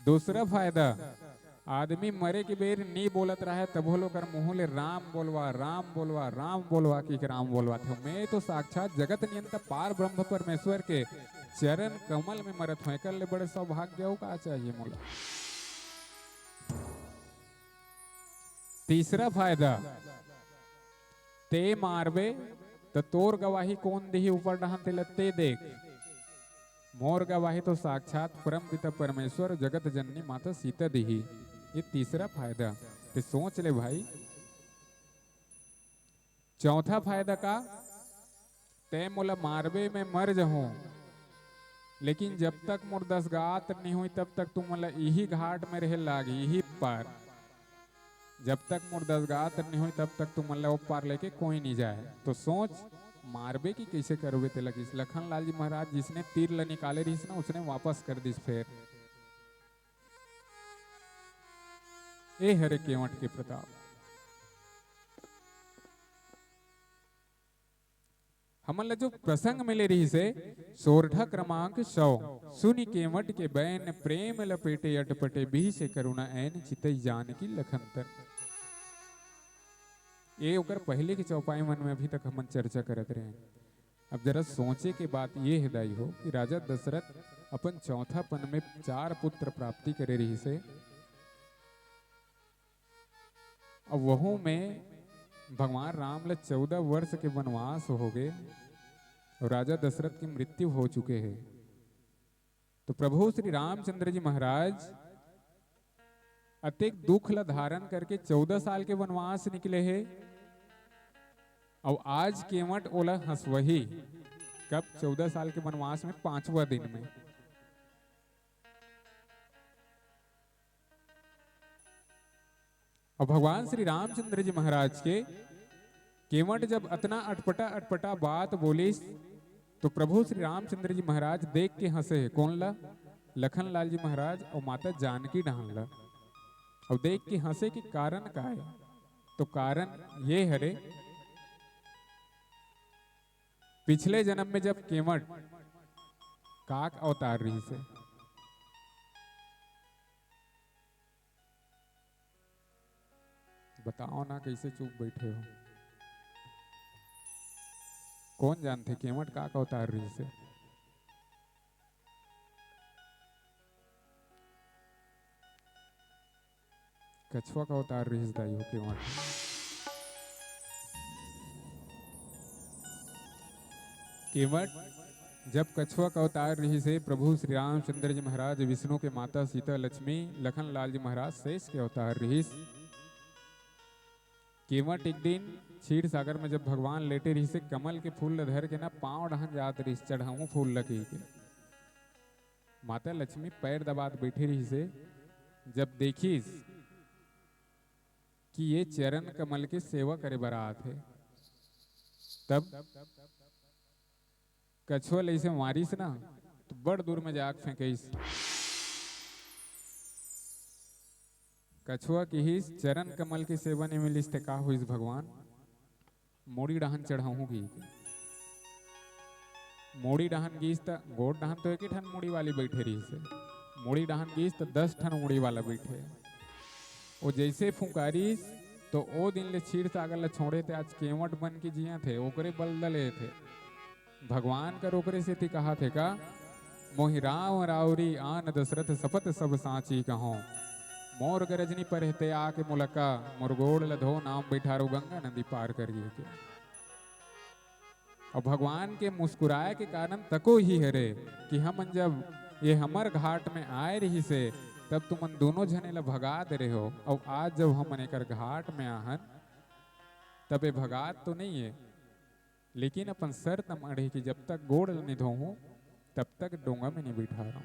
दूसरा फायदा, आदमी मरे के बेर नी बोलत रहय, तभो ले ओकर मुंह ले राम बोलवा, राम बोलवा, राम बोलवा कहिके राम बोलवाथे। मैं तो साक्षात जगत नियंता पार ब्रह्म परमेश्वर के चरण कमल में मरत हूँ, एकर ले बड़े सौभाग्य अउ का चाहिए मोला? तीसरा फायदा, ते मारबे त तोर गवाही कोन दिही ऊपर डहान, तेला ते देख। मोर गवाही तो साक्षात परम पिता परमेश्वर, जगत जननी माता सीता दिही। ये तीसरा फायदा। ते सोच ले भाई। चौथा फायदा का? तैं मोला मारबे, मैं मर जहूं, लेकिन जब तक मोर दसगात्र नहीं हुई, तब तक तुमन ला इही घाट में रहे लागी, इही पार। जब तक मोर दसगात्र नहीं हुई, तब तक तुमन ला ओ पार लेके कोई नहीं जाए। तो सोच, मारबे कि कैसे करबे तेला। किस लखन लाल जी महाराज जिसने तीर ला निकाले रहिस ना, उसने वापस कर दिस फेर। ए हरे केवट के प्रताप। हमन ला जो प्रसंग मिले रहिस हे, सोरठा क्रमांक सौ, सुनि केवट के बैन प्रेम लपेटे अटपटे, बिहसे करुणा ऐन चितई जानकी लखन तन। ये ओकर पहले के चौपाई मन में अभी तक हमन चर्चा करत रहे। अब जरा सोचे के बात ये हे दाई हो कि राजा दशरथ अपन चौथापन में चार पुत्र प्राप्ति करे रहिस हे, अब वहू में भगवान राम ल चौदह वर्ष के वनवास हो गे और राजा दशरथ की मृत्यु हो चुके हे। तो प्रभु श्री रामचंद्र जी महाराज अतेक दुख ल धारण करके चौदह साल के वनवास निकले हे, अउ आज केवट ओला हंसवही, कब? चौदह साल के वनवास में पांचवा दिन में। और भगवान श्री रामचंद्र जी महाराज के केवट जब अतना अटपटा अटपटा बात बोलिस, तो प्रभु श्री रामचंद्र जी महाराज देख के हंसे हे। कोन ला? लखन लाल जी महाराज और माता जानकी डहान ला। और देख के हंसे के कारण का हे? तो कारण ये हरे, पिछले जन्म में जब केवट काक अवतार रहिस हे, बताओ ना, कैसे चुप बैठे हो? कौन जानथे केवट का का अवतार रहिस हे? कछुआ का अवतार रहिस दाई हो केवट। केवट जब कछुआ का अवतार रहिस हे, प्रभु श्री रामचंद्र जी महाराज, विष्णु के माता सीता लक्ष्मी, लखन लाल जी महाराज शेष के अवतार रहिस। केवट एक दिन क्षीर सागर में जब भगवान लेटे रहिस हे, कमल के फूल ल धर के ना पांव डहन जात रहिस, चढ़ाऊं फूल ल कहिके। माता लक्ष्मी पैर दबात बैठे रहिस हे, जब देखिस कि ये चरण कमल के सेवा करे बर आत हे, तब कछुआ ल अइसे मारिस ना, तो बड़ दूर में जाके फेंकइस। कछुआ किहिस, "चरण कमल के सेवा नइ मिलिस, ते का होइस भगवान? मुड़ी डहन चढ़ाहूं," कहिके। मुड़ी डहन गिस, त गोड़ डहन तो एके ठन मुड़ी वाली बइठे रहिस हे, मुड़ी डहन गिस, त दस ठन मुड़ी वाला बइठे। वो जइसे फुंकारिस, तो ओ दिन ले क्षीर सागर ल छोड़े, ते आज केवट बन के जियत हे, ओकरे बल ल लेत हे। भगवान कर ओकरे सेती कहाथे का, "मोहि राम राउरी आन दशरथ सपत सब साची कहों। मोर गरजनी पर ते आके मुलका, मोर गोड़ ल धो नाम बैठारो गंगा नदी पार कर गे के।" और भगवान के मुस्कुराए के कारण तको ही हरे कि हमन जब ये हमर घाट में आए रहिस हे, तब तुमन दोनों झने ल भगा दे रहे हो, और आज जब हमन एकर घाट में आहन, तब ये भगात तो नहीं है, लेकिन अपन शर्त माढ़े कि जब तक गोड़ ल नइ धोहूं, तब तक डोंगा में नइ बिठारंव।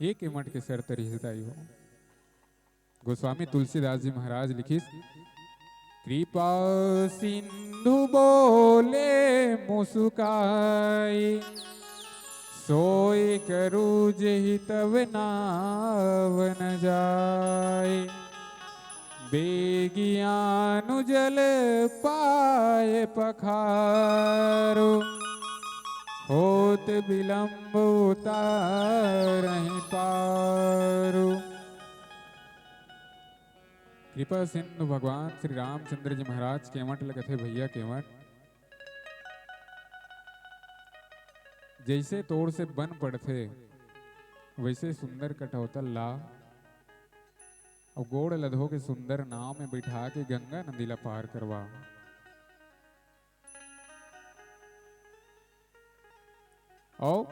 ये केवट के शर्त रहिस दाई हो। गोस्वामी तुलसीदास जी महाराज लिखिस, कृपा सिंधु बोले मुस्काई, सोई करू जेहि तब नाव न जाय। बेगियानु जल पाय पखारो, होत विलंब उतारहि पारो। कृपा सिंधु भगवान श्री रामचंद्र जी महाराज केवट ल कथे, भैया केवट, जैसे तोर से बन पड़थे, वैसे सुंदर कठौतल ला, अउ गोड़ ल धो के सुंदर नाव में बैठा के गंगा नदी ला पार करवा। अउ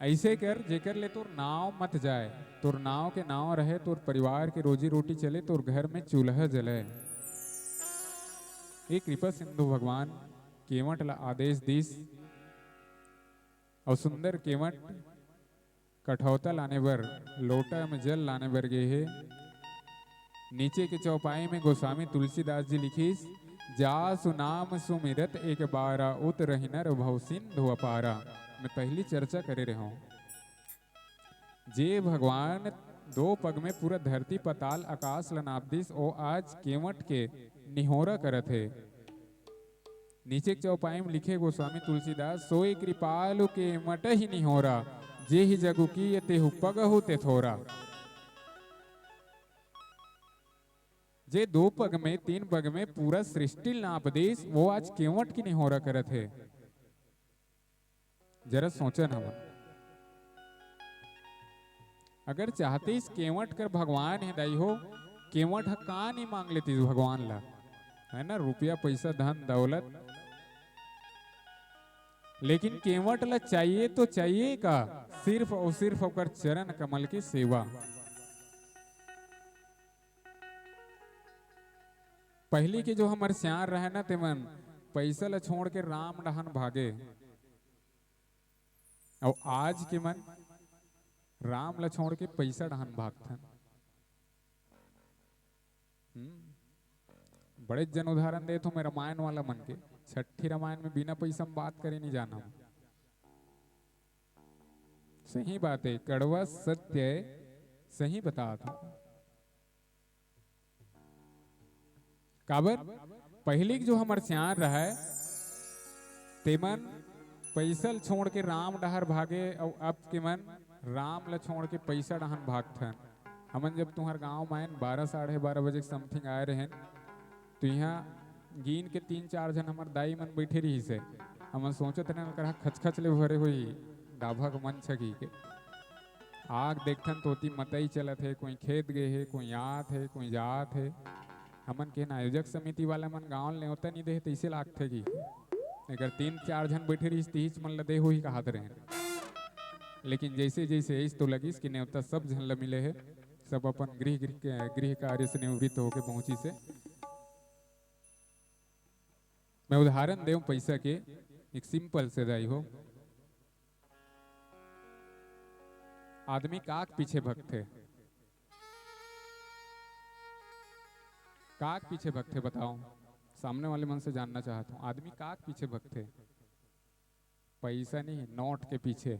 ऐसे कर, जेकर ले तोर नाव मत जाय, तोर नाव के नाव रहे, तोर परिवार के रोजी रोटी चले, तोर घर में चूल्हा जले। ये कृपा सिंधु भगवान केवट ला आदेश दिस, अउ सुंदर केवट कठौता लाने बर, लोटा में जल लाने बर गे हे। नीचे के चौपाई में गोस्वामी तुलसीदास जी लिखिस, "जासु नाम सुमिरत एक बारा, उतरहि नर भव सिंधु अपारा।" मैं पहली चर्चा करे रहूं, जे भगवान दो पग में पूरा धरती पताल आकाश ल नाप दिस, ओ आज केवट के निहोरा करत हे। नीचे के चौपाई में लिखे गोस्वामी तुलसीदास, "सोई कृपालु केवट ही निहोरा, जेहि जगु किय तेहु पगहु ते थोरा।" जे दो पग में, तीन पग में पूरा सृष्टि ल नाप दिस, वो आज केवट की निहोरा करत हे। जरा सोचन हवन, अगर चाहतीस केवट कर भगवान हे दाई हो, केवट ह का नहीं मांग लेतीस भगवान ला, है ना, रुपया, पैसा, धन, दौलत। लेकिन केवट ला चाहिए तो चाहिए का? सिर्फ और सिर्फ ओकर चरण कमल की सेवा। पहली के जो हमर सियान रहे ना, तेमन पैसा ला छोड़ के राम डहन भागे, अउ आज के मन राम ला छोड़ के पैसा डहन भागथन। हम्म, बड़े जन उदाहरण देत हो मैं रामायण वाला मन के। छठी रामायण में बिना पैसा में बात करे नहीं जाना। सही बात है, कड़वा सत्य है, सही बतात हो। काबर? पहिली के जो हमर सियान रहय, तेमन पैसा ल छोड़ के राम डहर भागे, अउ अब के मन राम ल छोड़ के पैसा डहन भागथन। हमन जब तुंहर गांव में आयन, बारह, साढ़े बारह बजे के समथिंग आए रहेन, तो इहां गिन के तीन चार झन हमर दाई मन बइठे रिहिस हे। हमन सोचत रहेन, ओकर हा खचखच ले भरे होही, डाभा के मन छगी के। आग देखथन तो ओती मतई चलत हे, कोई खेत गे हे, कोई आत हे, कोई जात हे। हमन के आयोजक समिति वाला मन गांव ल नेवता नहीं दे, तइसे लागथे कि एकर तीन चार झन बइठे रहिस, तिहिच मन ल दे होही कहत रहेन। लेकिन जइसे जइसे अइस तो लगिस कि नेवता सब झन ल मिले हे, सब अपन गृह, गृह, गृह कार्य से निवृत्त होके पहुंचिस हे। मैं उदाहरण देव पैसा के, एक simple से दाई हो। आदमी काक पीछे भगथे? काक पीछे भगथे बताओ, सामने वाले मन से जानना चाहत हूं, आदमी काक पीछे भगथे? पैसा नहीं, नोट के पीछे।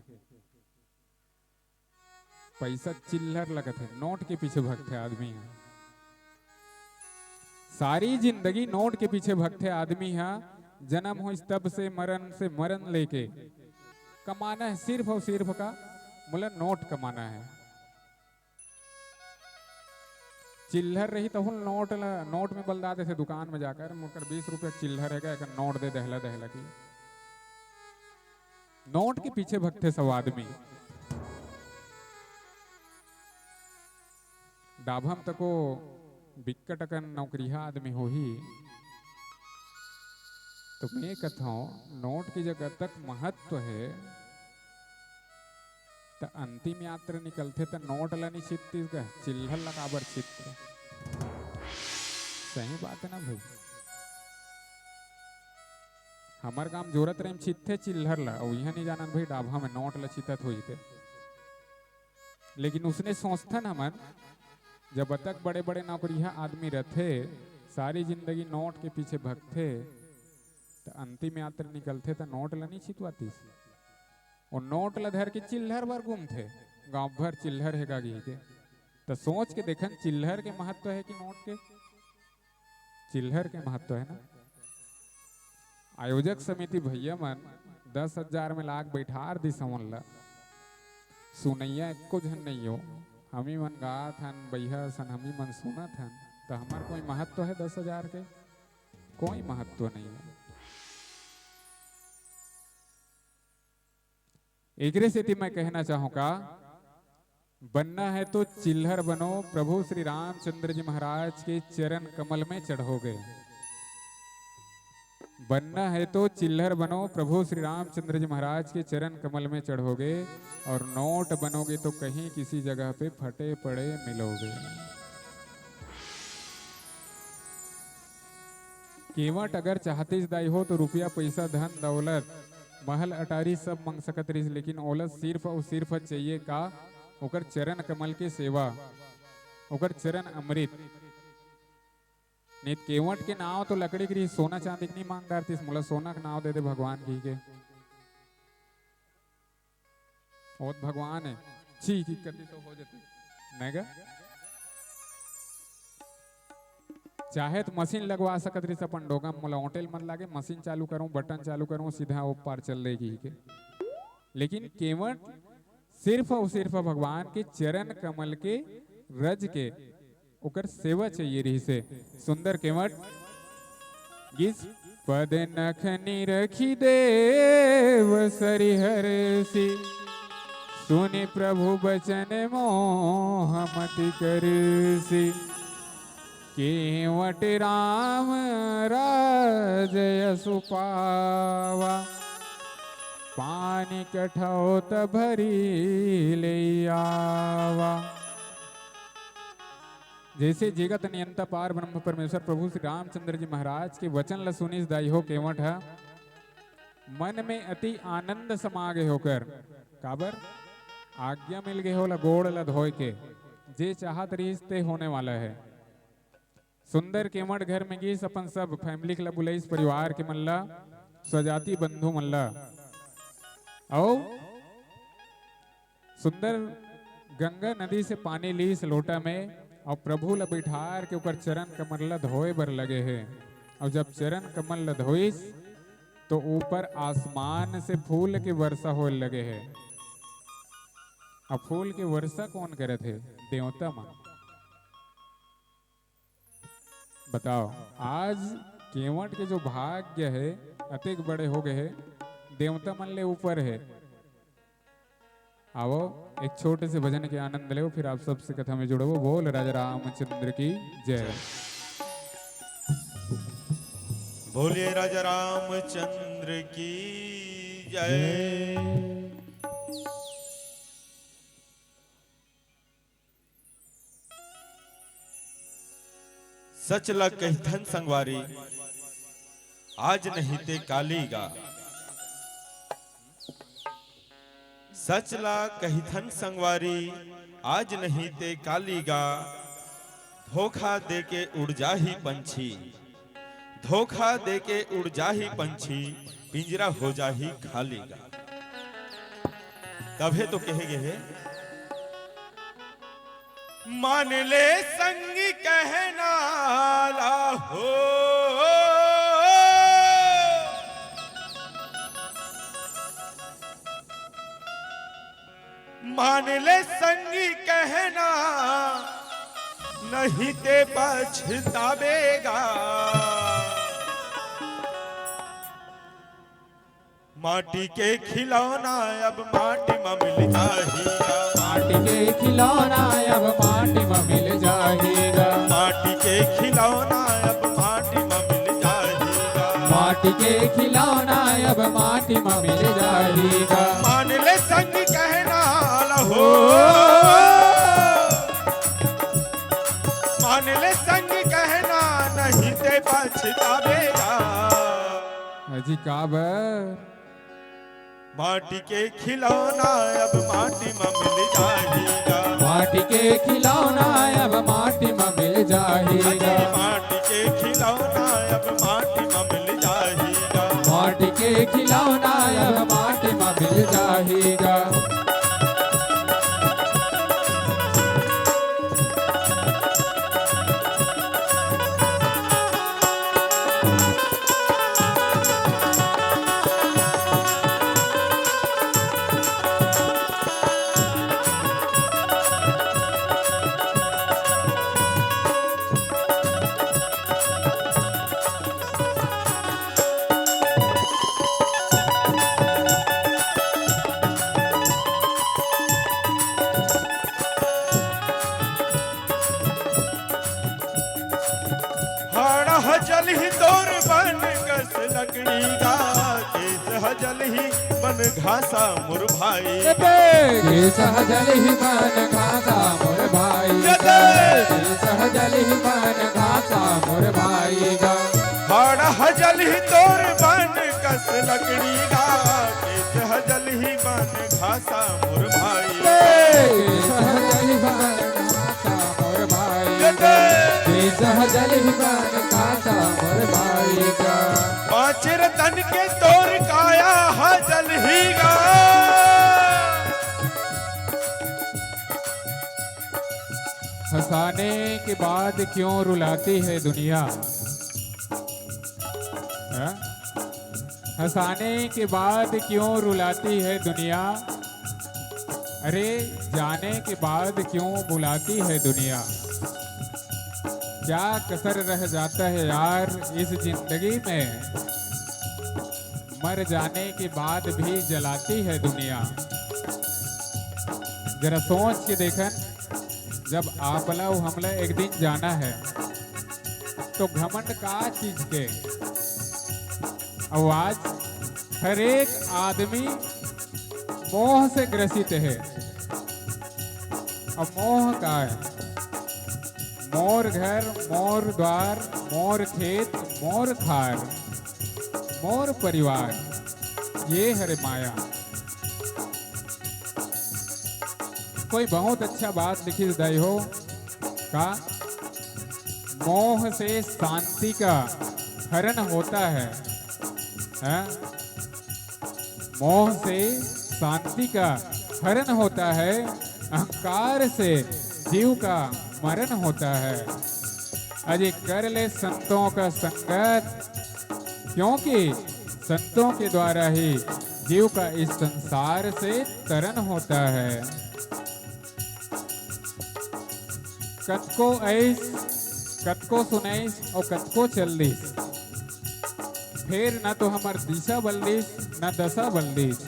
पैसा चिल्लर लगत हे, नोट के पीछे भगथे आदमी ह। सारी जिंदगी नोट के पीछे भगथे आदमी ह। जन्म होइस तब से मरण से, मरण लेके कमाना है सिर्फ और सिर्फ का, मोला नोट कमाना है। चिल्लर रही तहु नोट ल, नोट में बलदा देथे दुकान में जाकर, "मोकर बीस रुपया चिल्लर है, एकर नोट दे दे, ला दे ला" की। नोट के पीछे भगथे सब आदमी। डाभा म तको बिक्कट अकन नौकरिहा आदमी होही, तो मैं कथौं, नोट के जगह तक महत्व है, त अंतिम यात्रा निकलथे त नोट ला नी छिततीस गा, चिल्लर ला काबर छितथे? सही बात है ना भाई? हमर गांव जोरत रहिम छितथे चिल्लर ला, अउ इहां नी जानन भाई डाभा में नोट ला छितत होही ते। लेकिन उसने सोचथन हमन, जब अतक बड़े-बड़े नौकरिहा आदमी रथे, सारी जिंदगी नोट के पीछे भगथे, त अंतिम यात्रा निकलथे त नोट ल नहीं छितवातिस। वो नोट ल धर के चिल्हर बर घूमथे, गांव भर चिल्हर हे का कहिके। त सोच के देखन, चिल्हर के महत्व हे कि नोट के? चिल्हर के महत्व हे ना। आयोजक समिति भैया मन दस हजार में लाके बइठार दिस हमन ला। सुनइया एको झन नइ हो, हमी मन गात हन, बइहा सन हमी मन सुनत हन, त हमर कोई महत्व हे दस हजार के? कोई महत्व नहीं हे। एकरे सेती मैं कहना चाहूँ का, बनना है तो चिल्हर बनो, प्रभु श्री रामचंद्र जी महाराज के चरण कमल में चढ़ोगे। बनना है तो चिल्हर बनो, प्रभु श्री रामचंद्र जी महाराज के चरण कमल में चढ़ोगे, और नोट बनोगे तो कहीं किसी जगह पे फटे पड़े मिलोगे। केवट अगर चाहतिस दाई हो तो रुपया, पैसा, धन, दौलत, महल, अटारी सब मंग सकत रहिस, लेकिन ओला सिर्फ अउ सिर्फ चाहिए का? ओकर चरण कमल के सेवा, ओकर चरण अमृत। नहीं त केवट के नाव तो लकड़ी के रहिस, सोना चांदी के नहीं मांग डारतिस, मोला सोना के नाव दे दे भगवान कहिके। ओ त भगवान हे, छी की कति तो हो जतिस, नहीं गा? चाहे त मशीन लगवा सकत रहिस अपन डोका म, मोला ओटेल मत लागे, मशीन चालू करूं, बटन चालू करूं, सीधा ओ पार चल देगी के। लेकिन केवट सिर्फ अउ सिर्फ भगवान के चरण कमल के रज के ओकर सेवा चाहिए रहिसे। सुंदर केवट गीस। पद नख निरखि देव सरिहरसि, सुनि प्रभु बचन मोह मति करसि। केवट राम राज यशु पावा, पानी कठौत भरी ले आवा। जैसे जगत नियंता पार ब्रह्म परमेश्वर प्रभु श्री रामचंद्र जी महाराज के वचन ल सुनिस दाई हो केवट ह, मन में अति आनंद समा गे होकर, काबर आज्ञा मिल गे होला गोड़ ल धोए के, जे चाहत रहिस ते होने वाला है। सुंदर केवट घर में गीस, अपन सब फैमिली के ल बुलाइस, परिवार के मन ल, स्वजाति बंधु मन ल, अउ सुंदर गंगा नदी से पानी लीस लोटा में, अउ प्रभु ल बैठार के ओकर चरण कमल ल धोए बर लगे हे। अउ जब चरण कमल ल धोइस, तो ऊपर आसमान से फूल के वर्षा होए लगे हे। अब फूल के वर्षा कौन करत हे? देवता मन। बताओ, आज केवट के जो भाग्य हे, अतेक बड़े हो गए हे, देवता मन ले ऊपर हे। आवो, एक छोटे से भजन के आनंद लेवो, फिर आप सबसे कथा में जुड़बो। बोल राजा रामचंद्र की जय। बोलिए राजा रामचंद्र की जय। सच ला कहिथन संगवारी, आज नहीं ते काली गा। सच ला कहिथन संगवारी, आज नहीं ते काली गा। धोखा देके उड़ जाही पंछी, धोखा देके उड़ जाही पंछी, पिंजरा हो जाही खाली गा। तभे तो कहे गे हे, मान ले संगी कहना ला हो, मान ले संगी कहना, नहीं ते पछतावेगा। माटी के खिलौना अब माटी म मिल जाही गा। माटी के खिलौना अब माटी म मिल जाही गा। माटी के खिलौना अब माटी म मिल जाही गा। माटी के खिलौना अब माटी म मिल जाही गा। मान ले संगी कहना ला हो, मान ले संगी कहना, नहीं ते पछतावेगा। अजी काबर? माटी के खिलौना अब माटी म मिल जाही गा। माटी के खिलौना अब माटी म मिल जाही गा। अजी माटी के खिलौना अब माटी म मिल जाही गा। माटी के खिलौना अब माटी म मिल जाही गा। हाड़ा ह जलही तोर बन कस लकड़ी गा, केस ह जलही बन घासा मोर भाई। केस ह जलही बन घासा मोर भाई। केस ह जलही बन घासा मोर भाई गा। हाड़ा ह जलही तोर बन कस लकड़ी गा, केस ह जलही बन घासा मोर भाई। केस ह जलही बन घासा मोर भाई। केस ह जलही बन घासा मोर भाई गा। पाँच रतन के तोर काया ह जलही गा। हंसाने के बाद क्यों रुलाती है दुनिया? हाँ? हंसाने के बाद क्यों रुलाती है दुनिया? अरे, जाने के बाद क्यों बुलाती है दुनिया? क्या कसर रह जाता है यार इस जिंदगी में? मर जाने के बाद भी जलाती है दुनिया। जरा सोच के देखन, जब आपला अउ हमला एक दिन जाना है, तो घमंड का चीज के? अउ आज हर एक आदमी मोह से ग्रसित है। अब मोह का है? मोर घर, मोर द्वार, मोर खेत, मोर खार, मोर परिवार, ये हरे माया। कोई बहुत अच्छा बात लिखिस दाई हो का, मोह से शांति का हरण होता है, हैं? मोह से शांति का हरण होता है, अहंकार से जीव का मरण होता है। अरे कर ले संतों का संगत, क्योंकि संतों के द्वारा ही जीव का इस संसार से तरण होता है। कतको अइस, कतको सुनइस अउ कतको चल दिस, फेर न तो हमर दिशा बदलिस, न दशा बदलिस।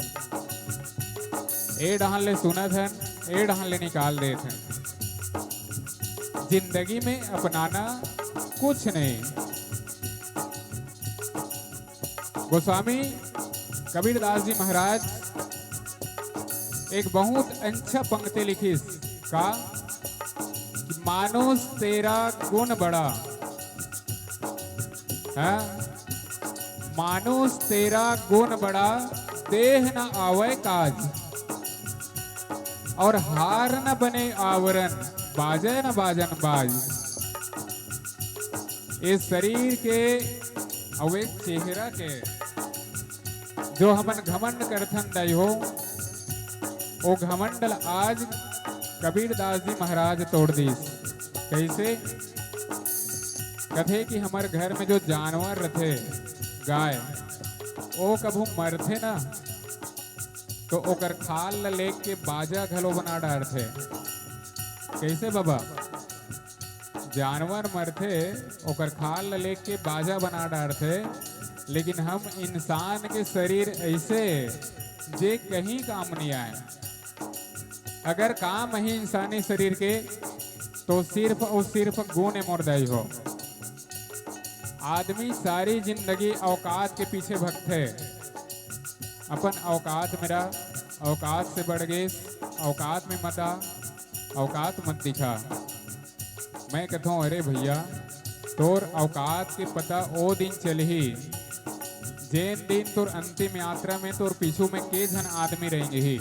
ए डहन ले सुनत हन, ए डहन ले निकाल देत हन। जिंदगी में अपनाना कुछ नहीं। गोस्वामी कबीरदास जी महाराज एक बहुत अच्छा पंक्ति लिखिस का, कि मानुष तेरा गुण बड़ा, हैं? मानुष तेरा गुण बड़ा, देह न आवै काज, और हार न बने आवरण, बाजै न बाजन बाज। ए शरीर के अउ ए चेहरा के जो हमन घमंड करथन दाई हो, ओ घमंड ल आज कबीरदास जी महाराज तोड़ दिस। कइसे? कथे कि हमर घर में जो जानवर रथे, गाय, ओ कभू मरथे ना, तो ओकर खाल ल लेके बाजा घलो बना डारथे। कइसे बाबा? जानवर मरथे, ओकर खाल ल लेके बाजा बना डारथे, लेकिन हम इंसान के शरीर अइसे, जे कहीं काम नइ आय। अगर काम ही इंसानी शरीर के, तो सिर्फ अउ सिर्फ गुण ए मोर दाई हो। आदमी सारी जिंदगी औकात के पीछे भगथे, अपन औकात में रह, औकात से बढ़ गे, औकात में मत आ, औकात मत दिखा। मैं कथों, अरे भैया, तोर औकात के पता ओ दिन चलही, जेन दिन तोर अंतिम यात्रा में तोर पीछू में के झन आदमी रहिही।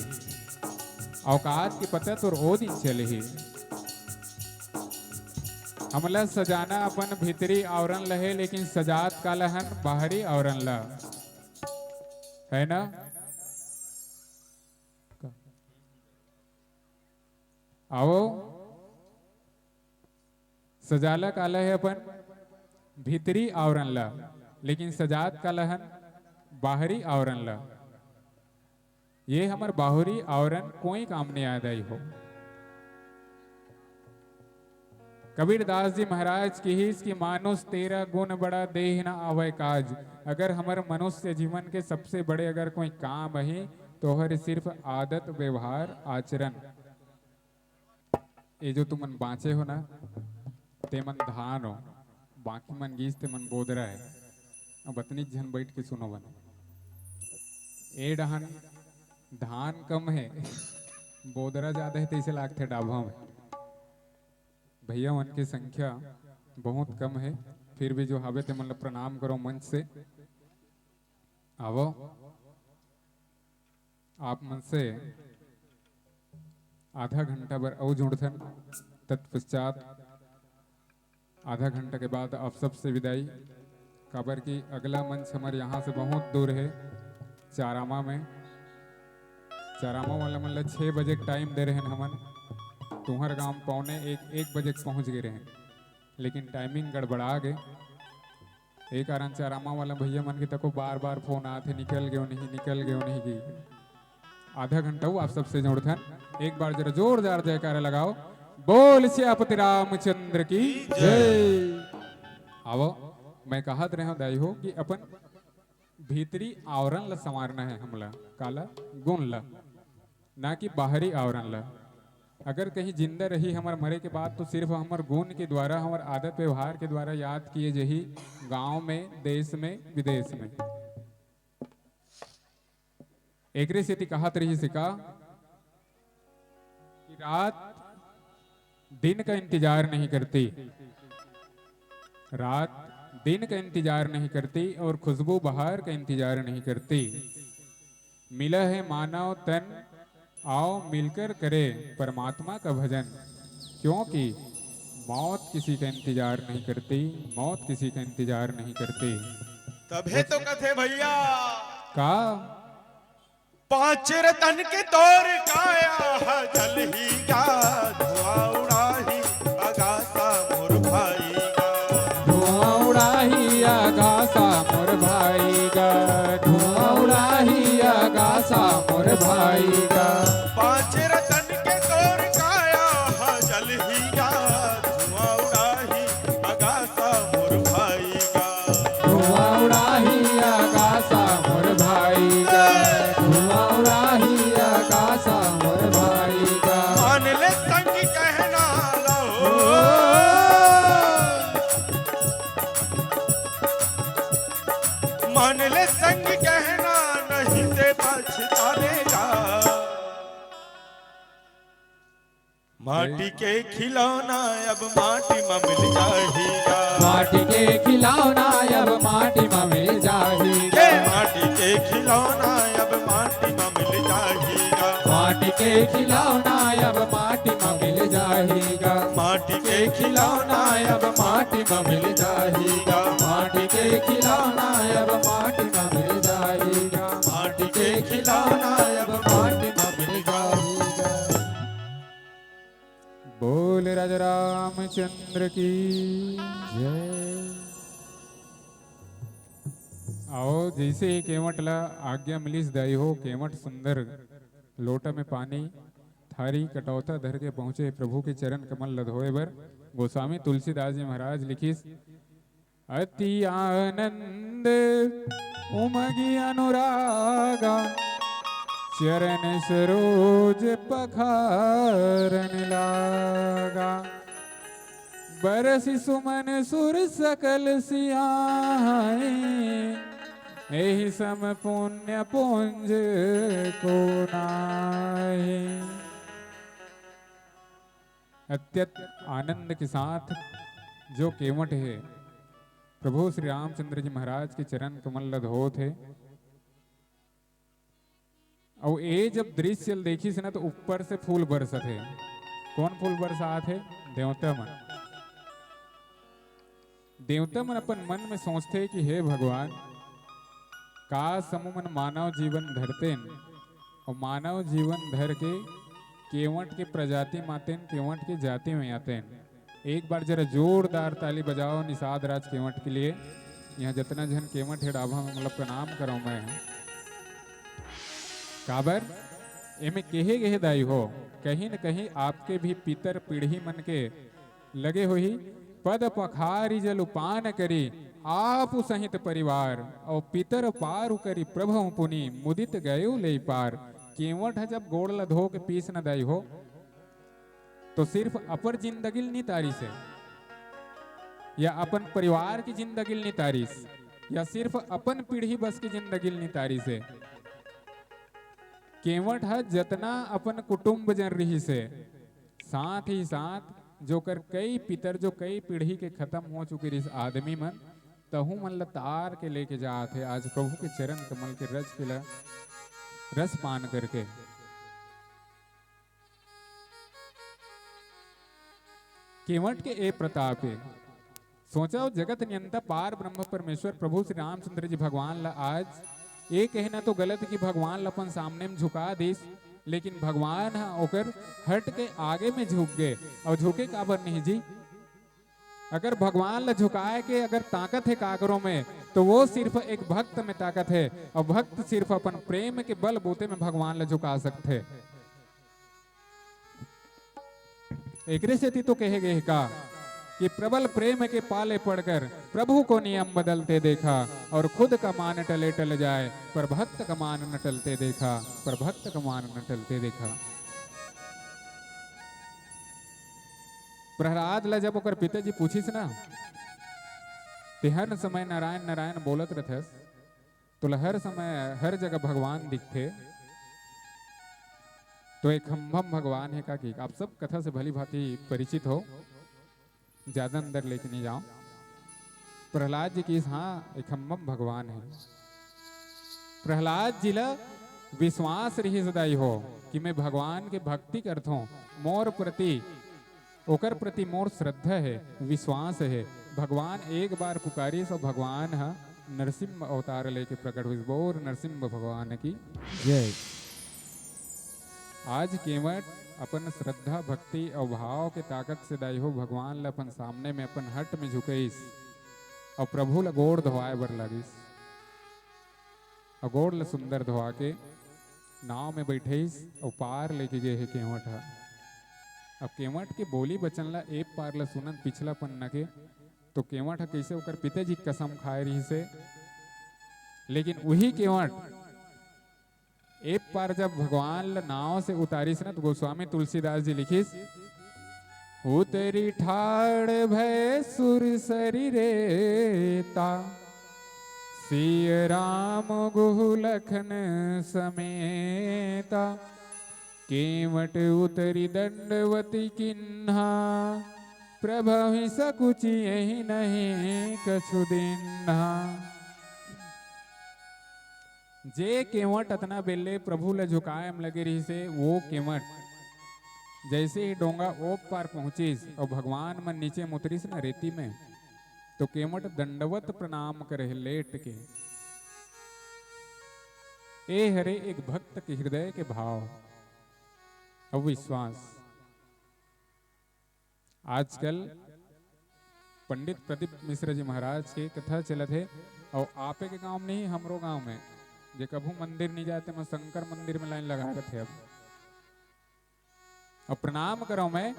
औकात के पता तोर ओ दिन चलही। हमला सजाना अपन भीतरी आवरण ल हे, लेकिन सजात काला हन बाहरी आवरण ल, है ना? आओ, सजाला काला हे अपन भीतरी आवरण ल, लेकिन सजात काला हन बाहरी आवरण ल। ये हमर बाहरी आवरण कोई काम नहीं आय दाई हो। कबीरदास जी महाराज किहिस कि मानुष तेरा गुण बड़ा, देह न आवै काज। अगर हमर मनुष्य जीवन के सबसे बड़े अगर कोई काम ही, तो हर सिर्फ आदत, व्यवहार, आचरण। ये जो तुमन बाँचे हो ना, ते मन धान हो, बाकी मन गीस ते मन बोदरा है। अब अतनीक झन बैठ के सुनो बने। ए डहन धान कम है, बोदरा ज्यादा है, तैसे लागथे डाभा में। भैया मन के संख्या बहुत कम है, फिर भी जो हावे ते मन ल प्रणाम करो मंच से। आवो। आप मन से आधा घंटा बर अउ जुड़थन, तत्पश्चात आधा घंटा के बाद आप सबसे विदाई, काबर कि अगला मंच हमर यहाँ से बहुत दूर है, चारामा में। चारामा वाला मन ल छः बजे के टाइम दे रहेन हमन, तुहर गांव पौने एक, एक बजे के पहुँच गए रहेन, लेकिन टाइमिंग गड़बड़ा गे। ए कारण चारामा वाला भैया मन के तको बार-बार फोन आत हे, "निकल गयो नहीं, निकल गयो नहीं" की। आधा घंटा वो आप सबसे जोड़थन। एक बार जरा जोरदार जयकारा लगाओ, "बोल सियापति रामचंद्र की जय।" आवो, मैं कहत रहे हूँ दाई हो कि अपन भीतरी आवरण ला संवारना है हमला, काला? गुण ला। ना कि बाहरी आवरण ला। अगर कहीं जिंदा रही हमर मरे के बाद, तो सिर्फ हमर गुण के द्वारा, हमर आदत व्यवहार के द्वारा याद किए जही, गांव में, देश में, विदेश में। एकरे सेती कहत रही सिका कि रात दिन का इंतजार नहीं करती, रात दिन का इंतजार नहीं करती और खुशबू बहार का इंतजार नहीं करती। मिला है मानव तन, आओ मिलकर करे परमात्मा का भजन, क्योंकि मौत किसी का इंतजार नहीं करती, मौत किसी का इंतजार नहीं करती। तभे तो कथे भैया का पांच रतन के तोर काया ह जलही गा, धुआं उड़ाही अगासा मोर भाई गा। धुआं उड़ाही अगासा मोर भाई गा, धुआं उड़ाही अगासा मोर भाई गा। पांच रतन के तोर काया ह जलही गा, धुआं उड़ाही अगासा मोर भाई गा। धुआं उड़ाही आकाशा मोर भाई गा, धुआं उड़ाही आकाशा मोर भाई गा। मान ले संग कहना लो, मान ले संग कहना, नहीं ते पछतावेगा। माटी के खिलौना अब माटी म मिल जाही गा। माटी के खिलौना अब माटी म मिल जाही गा। ए, माटी के खिलौना अब माटी म मिल जाही गा। माटी के खिलौना अब माटी म मिल जाही गा। माटी के खिलौना अब माटी म मिल जाही गा। माटी के खिलौना अब माटी म मिल जाही गा। माटी के खिलौना अब माटी म मिल जाही गा। बोल राजा रामचंद्र की जय। आओ, जैसे ही केवट ला आज्ञा मिलिस दाई हो, केवट सुंदर लोटा में पानी, थारी, कटौता धर के पहुंचे प्रभु के चरण कमल ल धोए बर। गोस्वामी तुलसीदास जी महाराज लिखिस, अति आनंद उमगि अनुरागा, चरण सरोज पखारन लागा। बरसि सुमन सुर सकल सियाहि, एहि सम पुण्य पुंज को नाही। अत्यंत आनंद के साथ जो केवट हे, प्रभु श्री रामचंद्र जी महाराज के चरण कमल ल धोत हे। अउ ए जब दृश्य ल देखिस ना, तो ऊपर से फूल बरसत हे। कौन फूल बरसात हे? देवता मन। देवता मन अपन मन में सोचथे कि हे भगवान, काश हमू मन मानव जीवन धरतेन, अउ मानव जीवन धर के केवट के प्रजाति मातेन, केवट के जाति में आतेन। एक बार जरा जोरदार ताली बजाओ निषाद राज केवट के लिए। यहाँ जतना झन केवट हे डाभा में, मतलब, प्रणाम करो मैं। काबर एमे केहे गेहे दाई हो, कहीं न कहीं आपके भी पितर पीढ़ी मन के लगे होही, पद पखारी जल उपान करी, आप सहित परिवार, और पितर पार करी प्रभु पुनि, मुदित गयो लेई पार। केवट ह जब गोड़ ल धो के पीस न दाई हो, तो सिर्फ अपन जिंदगी ल नी तारिस हे, या अपन परिवार की जिंदगी ल नी तारिस, या सिर्फ अपन पीढ़ी बस की जिंदगी ल नी तारिस हे। केवट ह जतना अपन कुटुम्ब जन रिहिस हे, साथ ही साथ जो कर कई पितर, जो कई पीढ़ी के खत्म हो चुके रिहिस आदमी मन, तहू मन ल तार के लेके जात हे आज प्रभु के चरण कमल के रज के ल रस पान करके। केवट के ए प्रताप हे। सोचव, जगत नियंता पार ब्रह्म परमेश्वर प्रभु श्री रामचंद्र जी भगवान ला आज ए कहना तो गलत कि भगवान ला अपन सामने में झुका दिस, लेकिन भगवान ह ओकर हट के आगे में झुक गए। और झुके काबर नहीं जी? अगर भगवान ला झुकाए के अगर ताकत हे काकरो में, तो वो सिर्फ एक भक्त में ताकत हे, और भक्त सिर्फ अपन प्रेम के बल बूते में भगवान ला झुका सकथे। एकरे सेती तो कहे गए हे का कि प्रबल प्रेम के पाले पड़कर प्रभु को नियम बदलते देखा, और खुद का मान टले टल जाए, पर भक्त का मान न टलते देखा, पर भक्त का मान न टलते देखा। प्रहलाद ला जब ओकर पिताजी पूछिस ना, "ते हर समय नारायण नारायण बोलत रथस, तोला हर समय हर जगह भगवान दिखथे, तो एक खम्भम भगवान हे का?" कि आप सब कथा से भली भांति परिचित हो, ज्यादा अंदर लेके नहीं जाओ। प्रहलाद जी किहिस, "हाँ, एक खम्भम भगवान हे।" प्रहलाद जी ला विश्वास रिहिस दाई हो कि मैं भगवान के भक्ति करथों, मोर प्रति, ओकर प्रति मोर श्रद्धा हे, विश्वास हे। भगवान एक बार पुकारिस और भगवान ह नरसिंह अवतार लेके प्रकट होइस। बोल नरसिंह भगवान की जय। आज केवट अपन श्रद्धा, भक्ति और भाव के ताकत से दाई हो भगवान ला अपन सामने में अपन हट में झुकइस और प्रभु ला गोड़ धोवाए बर लागिस। अउ गोड़ ल सुंदर धोवा के नाव में बइठइस अउ पार लेके गे हे केवट ह। अब केवट के बोली बचन ल ए पार ल सुनन पिछला पन्ना के, तो केवट ह कइसे ओकर पिताजी के कसम खाए रिहिस हे। लेकिन उही केवट ए पार जब भगवान ल नाव से उतारिस न, तो गोस्वामी तुलसीदास जी लिखिस, "उतरी ठाड़ भय सुर सरी रेता, सिय राम गुहु लखन समेता। केवट उतरी दंडवती किन्हा, प्रभवि सकुचि यहि नहीं कछु दिन्हा।" जे केवट अतना बेले प्रभु ल झुकाए म लगे रिहिस हे, वो केवट जइसे ही डोंगा ओ पार पहुंचिस अउ भगवान मन नीचे म उतरिस न रेती में, तो केवट दंडवत प्रणाम करे हे लेट के। ए हरे एक भक्त के हृदय के भाव अउ विश्वास। आजकल पंडित प्रदीप मिश्र जी महाराज के कथा चलत हे, अउ आपे के गांव में नहीं, हमरो गांव में, जे कभू मंदिर नहीं जाते, मैं शंकर मंदिर में लाइन लगा रखे। अब, अब प्रणाम करो मैं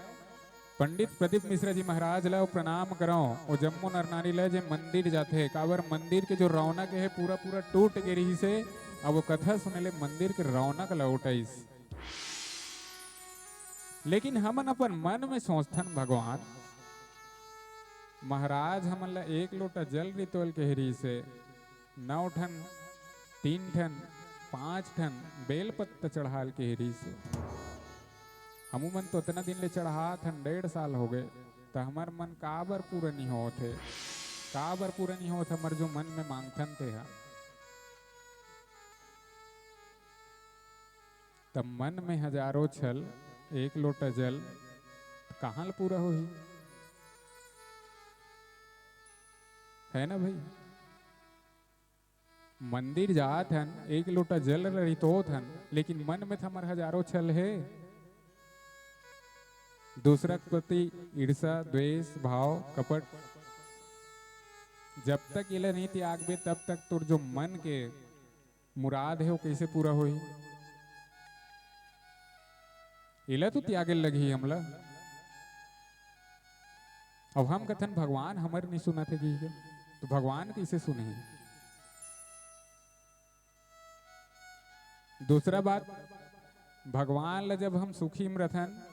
पंडित प्रदीप मिश्र जी महाराज ला, अउ प्रणाम करो ओ जम्मो नर नारी ला, जे मंदिर जाथे। काबर मंदिर के जो रौनक हे, पूरा पूरा टूट गे रिहिस हे। अब वो कथा सुने ले मंदिर के रौनक लौट आइस। लेकिन हमन अपन मन में सोचथन, भगवान महाराज हमन ला एक लोटा जल रितोल के रिहिस हे, नौ ठन, तीन ठन, पांच ठन बेलपत्ता चढ़ाल के रिहिस हे। हमू मन तो अतना दिन ले चढ़ात हन, डेढ़ साल हो गए, त हमर मन काबर पूरा नहीं होत हे? काबर पूरा नहीं होत हमर जो मन में मांगथन ते हा? तब मन में हजारों छल, एक लोटा जल, कहाँ ल पूरा होही? है ना भाई? मंदिर जात हन, एक लोटा जल ल रितोत हन, लेकिन मन में त हमर हजारों छल हे। दूसरा के प्रति ईर्ष्या, द्वेष भाव, कपट, जब तक एला नहीं त्यागबे, तब तक तोर जो मन के मुराद हे, वो कैसे पूरा होही? एला तो त्यागे लगही हमला। अब हम कथन, "भगवान हमर नहीं सुनत हे," कहिके, तो भगवान कैसे सुनही? दूसरा बात, भगवान ला जब हम सुखी में रथन,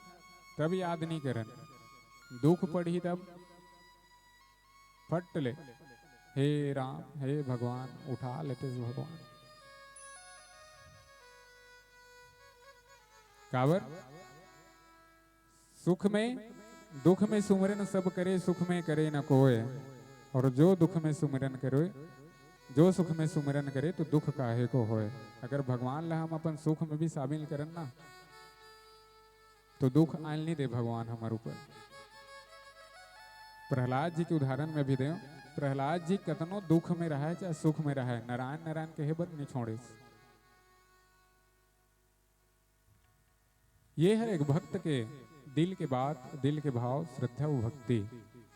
तब याद नहीं करन, दुख पड़ही तब फट ले, "हे राम, हे भगवान," उठा लेते भगवान। काबर? सुख में, दुख में सुमिरन सब करे, सुख में करे न कोय। और जो दुख में सुमिरन करे, जो सुख में सुमिरन करे, तो दुख काहे को होय। अगर भगवान ला हम अपन सुख में भी शामिल करन ना, तो दुख आयल नहीं दे भगवान हमर ऊपर। प्रहलाद जी के उदाहरण में भी देव, प्रहलाद जी कतनो दुख में रहे चाहे सुख में रहे, नारायण नारायण कहे बर नहीं छोड़े। ये है एक भक्त के दिल के बात, दिल के भाव, श्रद्धा व भक्ति।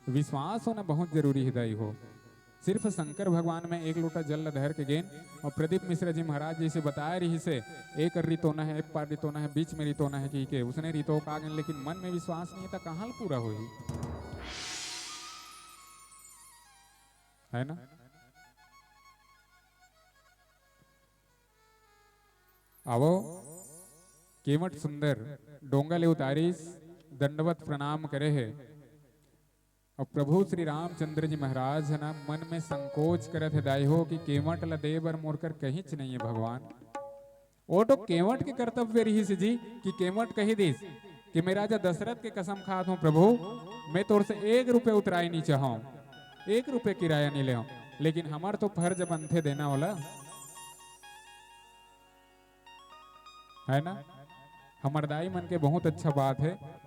विश्वास होना बहुत जरूरी हे दाई हो। सिर्फ शंकर भगवान में एक लोटा जल ल धर के गेन और प्रदीप मिश्रा जी महाराज जैसे बताए रहिसे, एक रितोना है, एक पार रितोना है, बीच में रितोना है कहिके, उसने रितो का गेन, लेकिन मन में विश्वास नहीं है, तो कहाँ पूरा होही? है ना? आवो, केवट सुंदर डोंगा ले उतारिस, दंडवत प्रणाम करे हे। अब प्रभु श्री रामचंद्र जी महाराज ह ना मन में संकोच करत हे, दाई हो, कि केवट ला दे बर मोर कर कहींच नहीं है भगवान। ओ तो केवट के कर्तव्य रहिस जी कि केवट कही दिस कि मैं राजा दशरथ के कसम खात हूँ प्रभु, मैं तोर से एक रुपये उतराई नहीं चाहूँ, एक रुपये किराया नहीं ले, लेकिन हमर तो फर्ज बनथे देना वाला। है ना? हमर दाई मन के बहुत अच्छा बात है,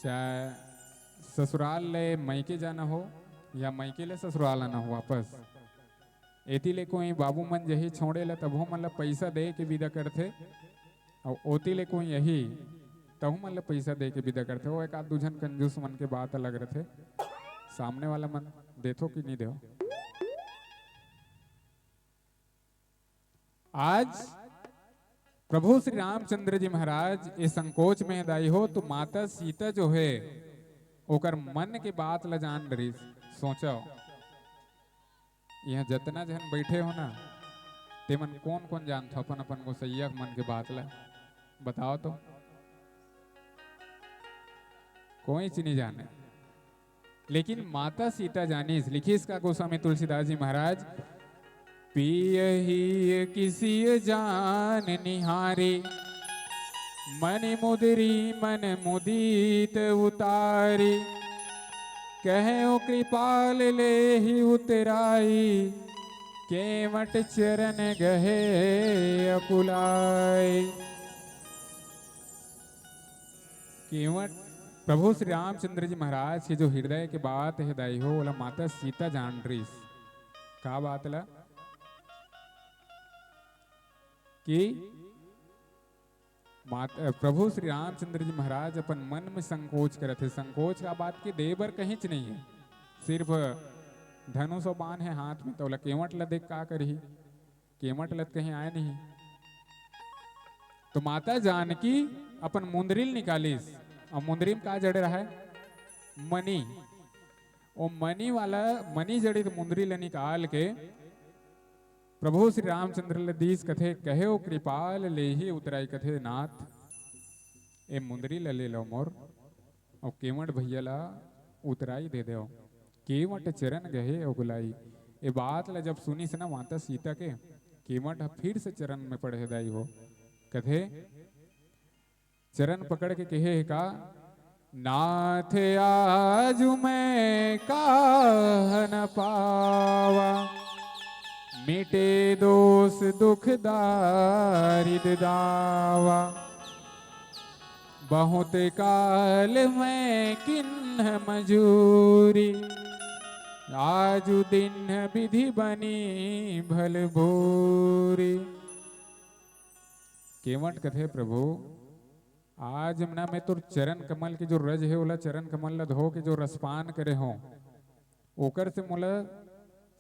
चाहे ससुराल ले मइके जाना हो या मइके ले ससुराल आना हो वापस, एती ले कोई बाबू मन जही छोड़े ला तभो मन ला पैसा दे के विदा करथे, अउ ओती ले कोई यही तहू मन ला पैसा दे के विदा करथे। वो एक आध दू झन कंजूस मन के बात अलग रथे, सामने वाला मन देथो कि नहीं देव। आज प्रभु श्री रामचंद्र जी महाराज ये संकोच में दाई हो, तो माता सीता जो है ओकर मन के बात ला जान डरिस। सोचो, यहाँ जतना झन बैठे हो ना, तेमन कोन कोन जानथो अपन अपन गोसैया के मन के बात ला? बताओ तो। कोई चीज नहीं जाने, लेकिन माता सीता जानिस। लिखिस का गोस्वामी तुलसीदास जी महाराज, पियही किसिय जान निहारी, मनि मुदरी मन मुदित उतारी। कहे ओ कृपाल लेहि उतराई, केवट चरण गहे अकुलाई। केवट प्रभु श्री रामचंद्र जी महाराज के जो हृदय के बात है दाई हो, ओला माता सीता जान रहीस। का बात ला? कि मात-, प्रभु श्री रामचंद्र जी महाराज अपन मन में संकोच करत हे। संकोच का बात कि दे बर कहींच नहीं है, सिर्फ धनुष और बाण है हाथ में, तो ओला केवट ला देख का करही? केवट लत कहीं आए नहीं। तो माता जानकी अपन मुंदरी ल निकालिस, और मुंदरी में का जड़े रहा है? मनी। वो मनी वाला, मनी जड़ित मुंदरी ल निकाल के प्रभु श्री रामचंद्र ल दीस। कथे, कहे ओ कृपाल लेहि उतराई। कथे, नाथ, ए मुंदरी ल ले लो मोर, अउ केवट भैया ला उतराई दे देव। केवट चरण गहे अकुलाई। ए बात ला जब सुनिस ना माता सीता के, केवट ह फिर से चरण में पड़े दाई हो। कथे, चरण पकड़ के कहे हे का, नाथ आजु मैं काहन पावा, मिटे दोष दुख दारिद दावा। बहुत काल मैं किन्ह मजूरी, आजु दिन विधि बनी भल भोरे। केवट कथे, प्रभु, आज ना मैं तोर चरण कमल के जो रज हे, ओला चरण कमल ला धो के जो रसपान करे हों, ओकर से मोला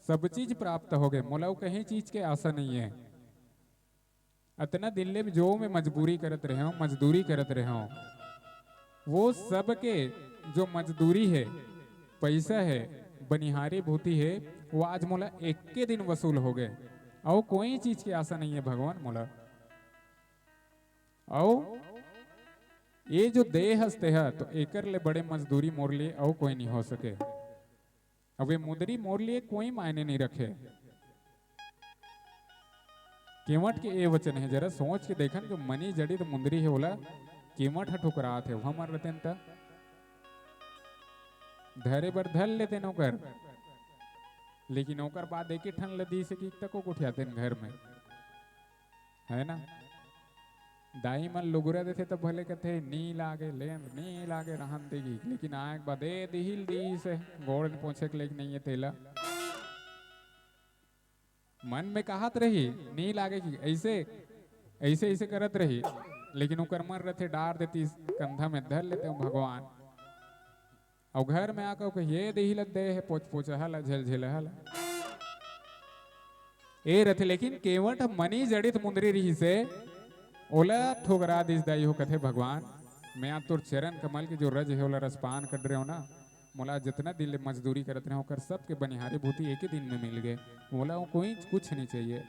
सब चीज प्राप्त हो गे, मोला अउ कहीं चीज के आशा नइ हे। अतना दिन ले जो मैं मजबूरी करत रहे हों, मजदूरी करत रहे हों, वो सबके जो मजदूरी हे, पैसा हे, बनिहारी भूती हे, वो आज मोला एक्के दिन वसूल हो गे। अउ कोई चीज के आशा नइ हे भगवान मोला। अउ ये जो देह हस तेहा, तो एकर ले बड़े मजदूरी मोर लिए अउ कोई नइ हो सके। अब ये मुंदरी मोर लिए कोई मायने नइ रखे। केवट के ए वचन हे, जरा सोच के देखन, जो मनी जड़ित मुंदरी हे, ओला केवट ह ठुकरात हे, ओहा मर रतेन त धरे बर धर लेतेन ओकर, लेकिन ओकर बाद एके ठन ल दीस हे कि तको गोठियातेन घर में, है ना? दाई मन लुगरा देथे त भले कथे, "नी लागे, लेन, नी लागे, रहन देगी।" लेकिन आए के बाद ए दिहिल दीस हे, गोड़ पोंछे के लेके नइ हे तेला। मन में कहत रही, "नी लागे कि अइसे, अइसे, अइसे करत रही।" लेकिन ओकर मन रथे, डार देतिस कंधा में धर लेते हो भगवान। अउ घर में आके कहिए, "देही ल दे हे, पोछ पोछ हला, झेल झेल हला।" ए रथे, लेकिन केवट मनी जड़ित मुंदरी रहिसे, ओला ठोकरा दिस दाई हो, कथे, "भगवान, मैं आज तोर चरण कमल के जो रज हे, ओला रसपान कर रहे हो ना, मोला जितना दिन ले मजदूरी करत रहे, ओकर सबके बनिहारी भूती एके दिन में मिल गए, मोला अउ कोई कुछ नहीं चाहिए।"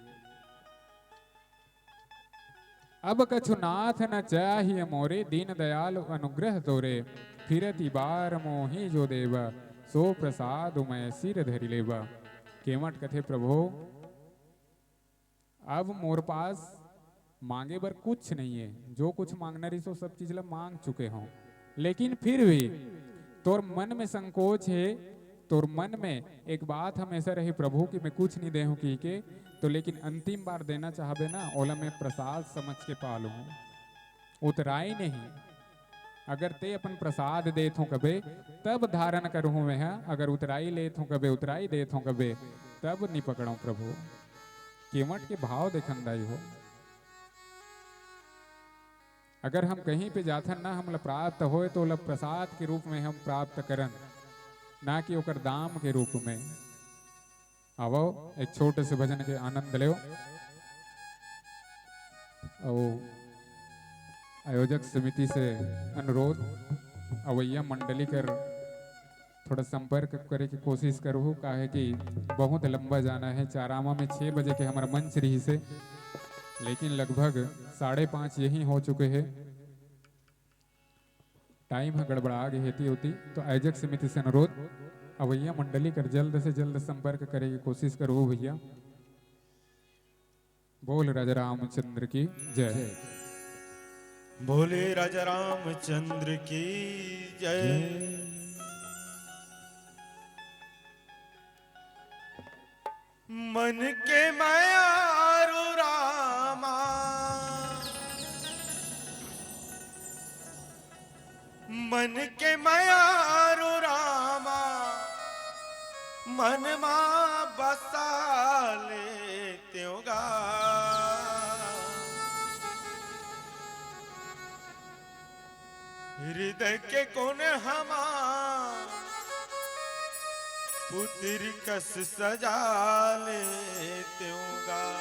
अब कछु नाथ न चाहिए मोरे, दीन दयाल अनुग्रह तोरे। फिरति बार मोहि जो देवा, सो प्रसाद मैं सिर धरि लेवा। केवट कथे, "प्रभु, अब मोर पास मांगे बर कुछ नहीं है, जो कुछ मांगना रहिस, वो सब चीज ला मांग चुके हों, लेकिन फिर भी तोर मन में संकोच हे, तोर मन में एक बात हमेशा रही प्रभु कि मैं कुछ नहीं दे हूं कहिके, तो लेकिन अंतिम बार देना चाहबे ना, ओला मैं प्रसाद समझ के पालूं, उतराई नहीं। अगर ते अपन प्रसाद देत हों कबे, तब धारण करहूं मैं हा, अगर उतराई लेत हों कबे, उतराई देत हों कबे, तब नि पकड़ों प्रभु।" केवट के भाव देखन दाई हो। अगर हम कहीं पे जाथन ना, हमला प्राप्त होए, तो ओला प्रसाद के रूप में हम प्राप्त करन, ना कि ओकर दाम के रूप में। आवो, एक छोटे से भजन के आनंद लेव। अउ आयोजक समिति से अनुरोध, अवैया मंडली कर थोड़ा संपर्क करे के कोशिश करहू, काहे कि बहुत लंबा जाना है। चारामा में छः बजे के हमर मंच रहिसे, लेकिन लगभग साढ़े पाँच यही हो चुके हैं। टाइम ह गड़बड़ा गे हे एती ओती, तो आयोजक समिति से अनुरोध, अवैया मंडली कर जल्द से जल्द संपर्क करे के कोशिश करहू भैया। बोल राजा रामचंद्र की जय। जय। बोले राजा रामचंद्र की जय। जय। मन के मयारू रामा, मन के मयारू रामा, मन मा बसा लेतेव गा। हृदय के कोन हमा पुत्री कस सजा लेतेव गा।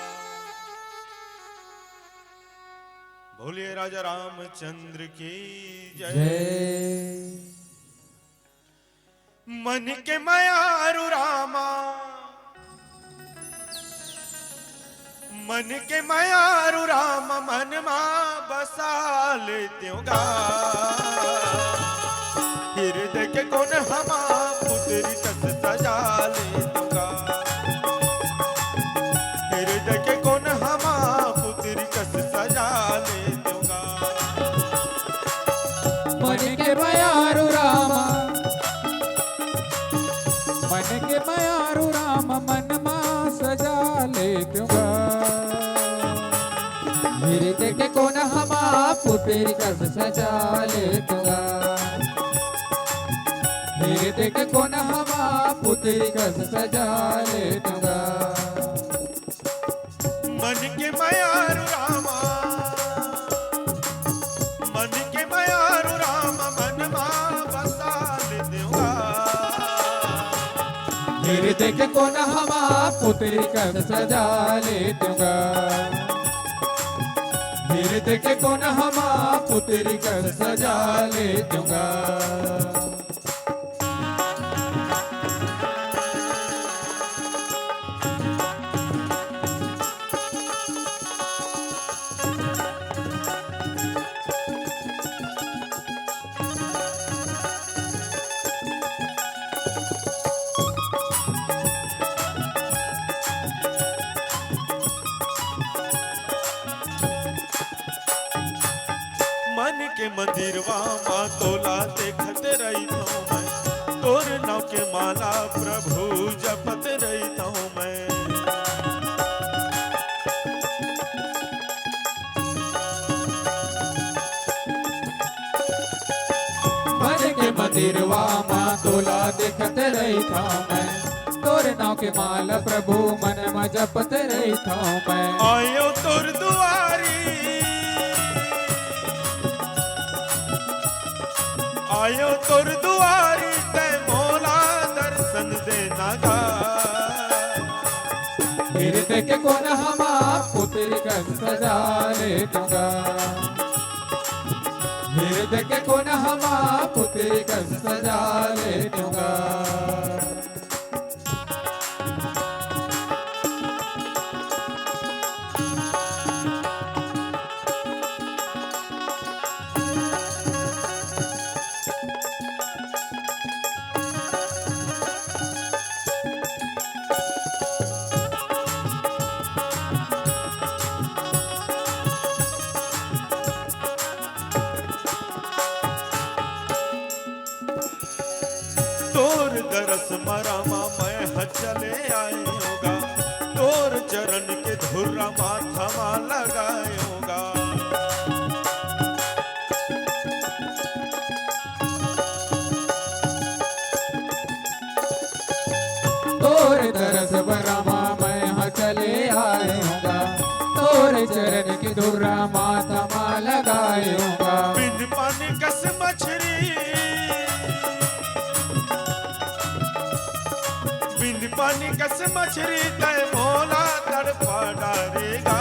बोलिए राजा रामचंद्र की जय। जय। मन के मयारू रामा, मन के मयारू रामा, मन मा बसा लेतेव गा। हृदय के कोन हमा पुत्री कस सजा लेतेव गा। हृदय के कोन हमा पुत्री कस सजा लेतेव गा। मन के मयारू रामा, मन के मयारू रामा, मन मा सजा लेतेव गा। हृदय के कोन हमा पुत्री कस सजा लेतेव गा। हृदय देख कोन हमा पुतरी कस सजा लेतेंव गा। मन के मयारू रामा, मन के मयारू रामा, मन मा बसा लेतेंव गा। फिर देख कोन हमा पुतरी कस सजा लेतेंव गा। फिर देख कोन हमा पुतरी कस सजा लेतेंव गा। मन के मंदिरवा मा तोला देखत रहिथंव मैं, तोर नाव के माला प्रभु जपत रहिथंव मैं। मन के मंदिरवा मा तोला देखत रहिथंव मैं, तोर नाव के माला प्रभु मन मा जपत रहिथंव मैं। आयो तोर दुआरी, आयो तोर दुआरी, तैं मोला दर्शन देना गा। फिर देख कोन हमा पुतरी कस सजा लेतेंव गा। फिर देख कोन हमा पुतरी कस सजा लेतेंव गा। तोर दरस मा रामा मैं ह चले आएंव गा, तोर चरण के धुर्रा माथा मा लगाएंव गा। तोर दरस मा रामा मैं ह चले आएंव गा, तोर चरण के धुर्रा माथा मा लगाएंव गा। बिन पानी कस मछरी, बिन पानी कस मछरी तैं मोला तड़पा डारे गा।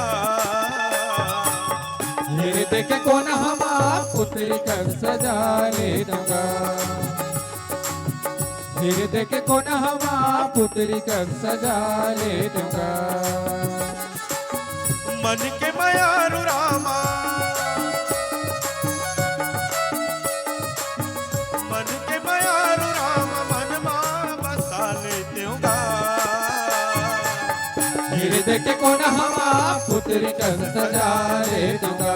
फिर देख कोन हमा पुतरी कस सजा लेतेंव गा। फिर देख कोन हमा पुतरी कस सजा लेतेंव गा। मन के मयारू रामा, मन के मयारू रामा, मन मा बसा लेतेंव गा। फिर देख कोन हमा पुतरी कस सजा लेतेंव गा।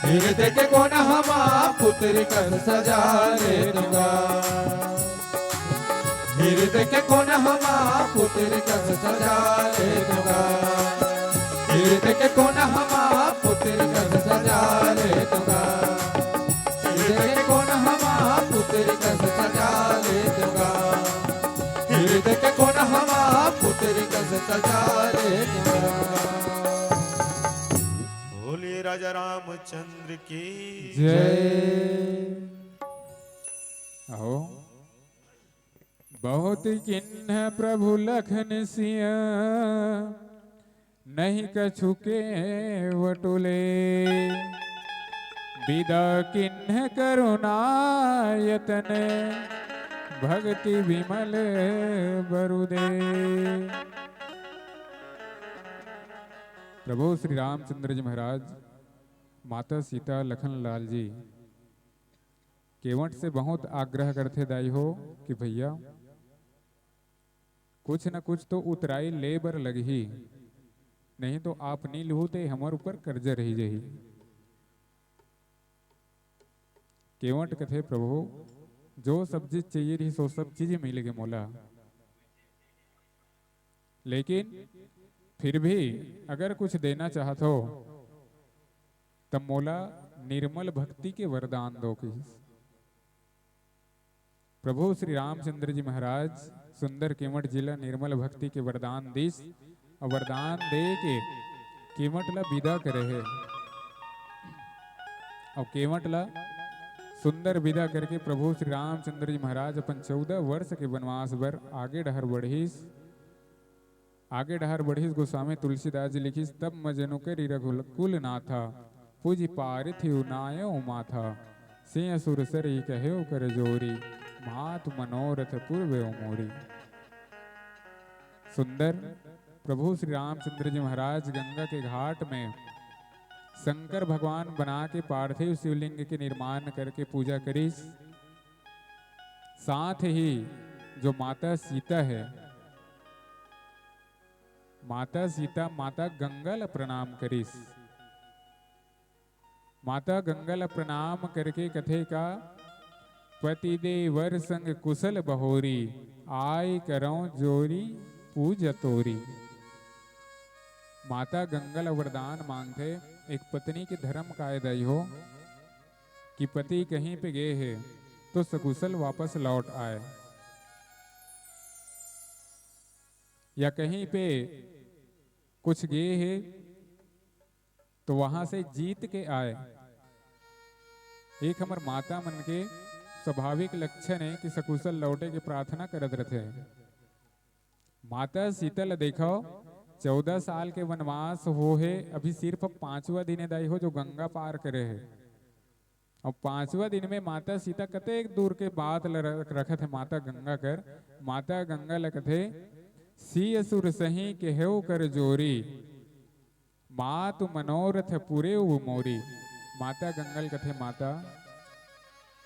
फिर देख कोन हमा पुतरी कस सजा लेतेंव गा। फिर देख कोन हमा पुतरी कस सजा लेतेंव गा। फिर देख कोन हमा पुतरी कस सजा लेतेंव गा। फिर देख कोन हमा पुतरी कस सजा लेतेंव गा। फिर देख कोन हमा पुतरी कस सजा लेतेंव गा। बोलिए राजा रामचंद्र की जय। अहो। बहुत किन्ह प्रभु लखन सिया, नहीं कछु केवट ले। बिदा किन्ह करुणा यतन, भगति विमल बरु दे। प्रभु श्री रामचंद्र जी महाराज, माता सीता, लखन लाल जी केवट से बहुत आग्रह करथे दाई हो कि भैया, कुछ न कुछ तो उतराई ले बर लगही, नहीं तो आप नी लुहू ते हमर ऊपर कर्जा रही जही। केवट कथे, प्रभु, जो सब चीज चाहिए रही, सो सब चीज मिल गे मोला, लेकिन फिर भी अगर कुछ देना चाहत हो, त मोला निर्मल भक्ति के वरदान दो कहिस। प्रभु श्री रामचंद्र जी महाराज सुंदर केवट जी ला निर्मल भक्ति के वरदान दिस, अउ वरदान दे के केवट ला विदा करे हे। अउ केवट ला सुंदर विदा करके प्रभु श्री रामचंद्र जी महाराज अपन चौदह वर्ष के वनवास बर आगे डहर बढ़िस। आगे डहर बढ़िस गोस्वामी तुलसीदास जी लिखिस, "तब मजनु करि रघुकुल नाथा, पूजि पारथि उनायो माथा। सेय सुर सरी कहेउ कर जोरी, मातु मनोरथ पुरवेउ मोरी।" सुंदर प्रभु श्री रामचंद्र जी महाराज गंगा के घाट में शंकर भगवान बना के पार्थिव शिवलिंग के निर्माण करके पूजा करिस। साथ ही जो माता सीता हे, माता सीता माता गंगा ल प्रणाम करिस। माता गंगा ल प्रणाम करके कथे का, "पति देवर संग कुशल बहोरी, आय करौं जोरी पूजा तोरी।" माता गंगा ल वरदान मांगथे, एक पत्नी के धर्म काय दाई हो कि पति कहीं पे गे हे तो सकुशल वापस लौट आए, या कहीं पे कुछ गे हे तो वहां से जीत के आए। एक हमर माता मन के स्वाभाविक लक्षण हे कि सकुशल लौटे के प्रार्थना करत रथे। माता सीता ल देखो, चौदह साल के वनवास हो हे, अभी सिर्फ पांचवा दिन हे दाई हो जो गंगा पार करे हे। अब पांचवा दिन में माता सीता कतेक दूर के बात ल रख-, रखत हे माता गंगा कर। माता गंगा ल कथे, "सिय सुर सही केहेउ कर जोरी, मातु मनोरथ पुरेउ मोरी।" माता गंगा ल कथे, "माता,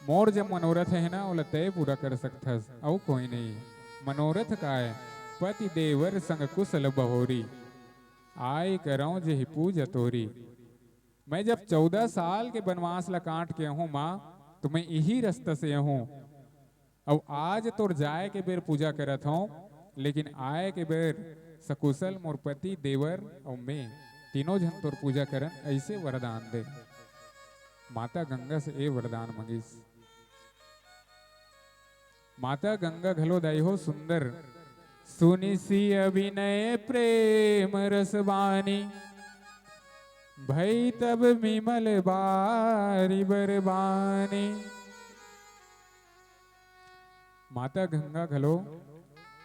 मोर जब मनोरथ हे ना, ओला तय पूरा कर सकथस, अउ कोई नहीं। मनोरथ काय, पति देवर संग कुशल बहोरी, आय करौं जेहि पूजा तोरी।" मैं जब चौदह साल के बनवास ला काट के आहूं माँ, तो मैं इही रस्ता से आहूं। अउ आज तोर जाय के बेर पूजा करत हौं, लेकिन आय के बेर सकुशल मोर पति, देवर अउ मैं तीनों झन तोर पूजा करन, अइसे वरदान दे। माता गंगा से ए वरदान मंगिस। माता गंगा घलो दाई हो सुंदर। सुनि सिय विनय प्रेम रस बानी, भई तब विमल बारी बर बानी। माता गंगा घलो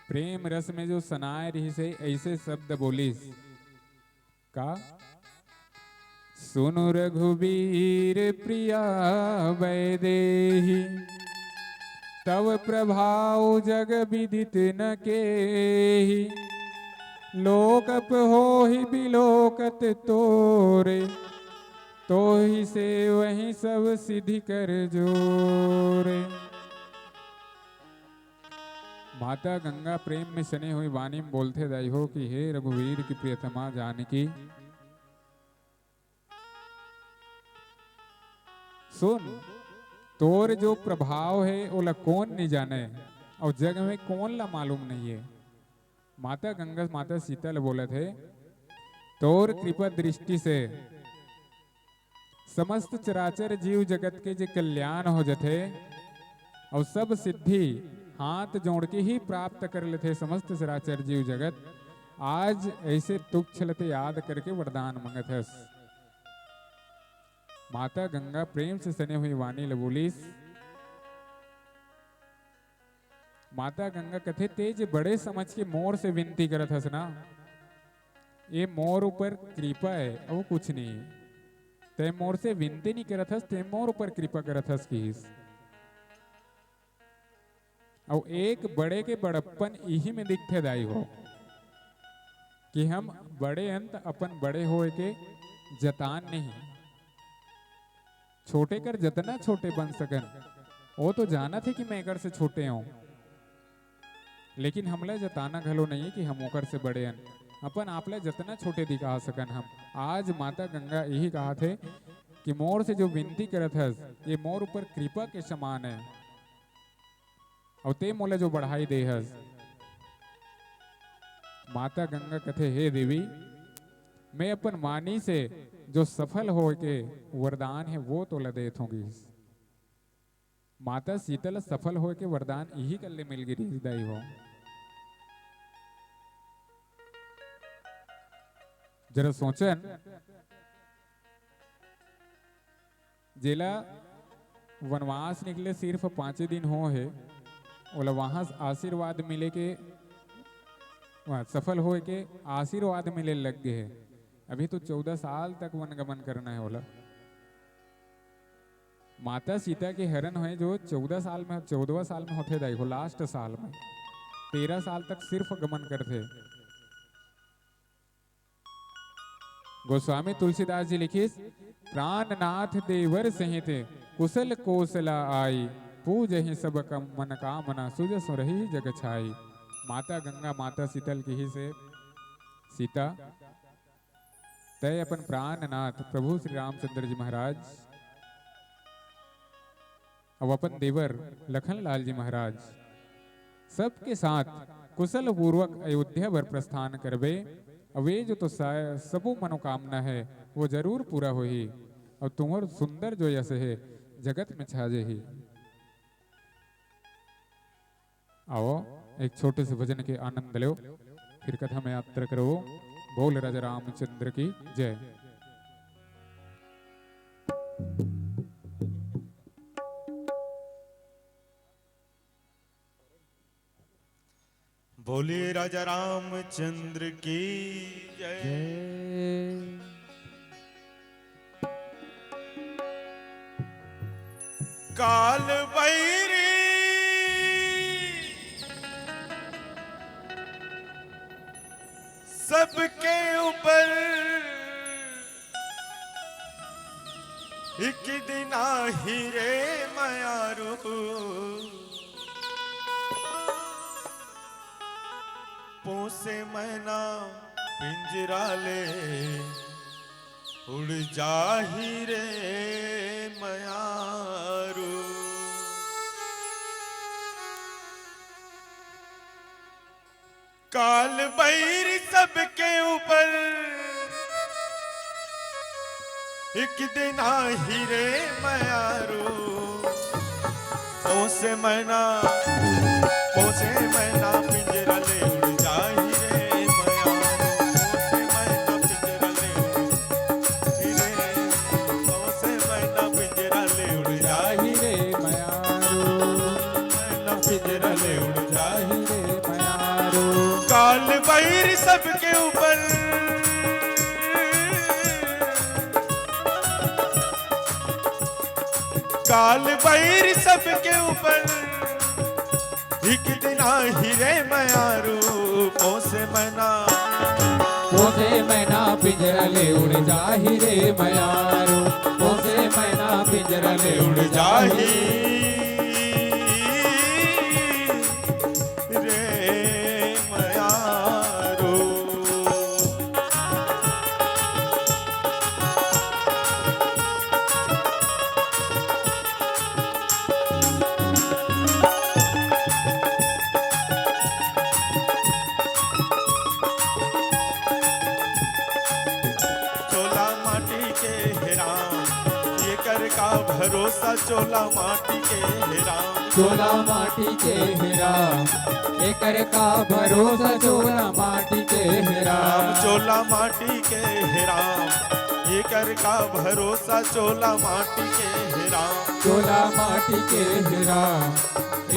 प्रेम रस में जो सनाय रिहिस हे, अइसे शब्द बोलिस। का? सुनु रघुबीर प्रिया वैदेही, तव प्रभाव जग विदित न केही। लोकप होहि बिलोकत तोरे, तोहि सेवहि सब सिधि कर जोरे। माता गंगा प्रेम में सने हुई वाणी में बोलथे दाई हो कि हे रघुवीर की प्रियतमा जानकी, सुन, तोर जो प्रभाव हे, ओला कोन नइ जाने, अउ जग में कोन ला मालूम नइ हे। माता गंगा माता सीता ल बोलत हे, तोर कृपा दृष्टि से समस्त चराचर जीव जगत के जे कल्याण हो जथे, अउ सब सिद्धि हाथ जोड़ के ही प्राप्त कर लेथे समस्त चराचर जीव जगत। आज अइसे तुक्ष ल ते याद करके वरदान मंगत हस। माता गंगा प्रेम से सने हुई वाणी ल बोलिस। माता गंगा कथे, "ते जे बड़े समझ के मोर से विनती करत हस ना, ए मोर ऊपर कृपा हे, अउ कुछ नहीं। ते मोर से विनती नहीं करत हस, ते मोर ऊपर कृपा करत हस," किहिस। अउ एक बड़े के बड़प्पन इही में दिखथे दाई हो, कि हम बड़े अंत अपन बड़े होए के जतान नहीं। छोटे कर जतना छोटे बन सकन, वो तो जानत हे कि मैं एकर से छोटे हूँ, लेकिन हमला जताना घलो नहीं हे कि हम ओकर से बड़े हन। अपन आप ला जतना छोटे दिखा सकन हम। आज माता गंगा यही कहा थे कि मोर से जो विनती करत हस, ये मोर ऊपर कृपा के समान है। अउ ते मोला जो बढ़ाई दे हस। माता गंगा कथे, "हे देवी, मैं अपन वाणी से जो सफल होए के वरदान हे, वो तोला देत हों," किहिस। माता सीता ल सफल होय के वरदान इही कर ले मिल गे रिहिस दाई हो। जरा सोचन, जेला वनवास निकले सिर्फ पांचे दिन हो हे, ओला वहां से आशीर्वाद मिले के, वहां सफल होय के आशीर्वाद मिले लग गे हे। अभी तो चौदह साल तक वन गमन करना हे ओला। माता सीता के हरण होय जो चौदह साल में, चौदहवाँ साल में होथे दाई हो, लास्ट साल में। तेरह साल तक सिर्फ गमन करथे। गोस्वामी तुलसीदास जी लिखिस, "प्राणनाथ देवर सहित कुशल कोसला आई, पूजहि सब कम मन कामना सुजसु रही जग छाई।" माता गंगा, माता सीता ल किहिस हे, सीता, तय अपन प्राणनाथ प्रभु श्री रामचंद्र जी महाराज अउ अपन देवर लखन लाल जी महाराज सबके साथ कुशल पूर्वक अयोध्या बर प्रस्थान करबे। अउ ये जो तो सा-, सबो मनोकामना हे, वो जरूर पूरा होही। अउ तुम्हर सुंदर जो यश हे, जगत में छा जाही। आओ, एक छोटे से भजन के आनंद लो, फिर कथा में यात्रा करो। बोल राजा रामचंद्र की जय। बोलिए राजा रामचंद्र की जय। जय। काल बैरी सबके ऊपर एक दिन आही रे मयारू। पोसे मैना पिंजरा ले उड़ जाही रे मयारू। काल बैर सबके ऊपर एक दिन आही रे मयारू। पोसे मैना, पोसे मैना पिंजरा ले उड़ जाही रे मयारू। पोसे मैना पिंजरा ले उड़ जाही रे। पोसे मैना पिंजरा ले उड़ जाही रे मयारू। मैना पिंजरा ले उड़ जाही रे मयारू। काल बैर सबके ऊपर, काल बैर सबके ऊपर, एक दिन आही रे मयारू। पोसे मैना, पोसे मैना पिंजरा ले उड़ जाही रे मयारू। पोसे मैना पिंजरा ले उड़ जाही रे मयारू। चोला माटी के हे राम, एकर का भरोसा, चोला माटी के हे राम। चोला माटी के हे राम, एकर का भरोसा, चोला माटी के हे राम। चोला माटी के हे राम, एकर का भरोसा, चोला माटी के हे राम। चोला माटी के हे राम,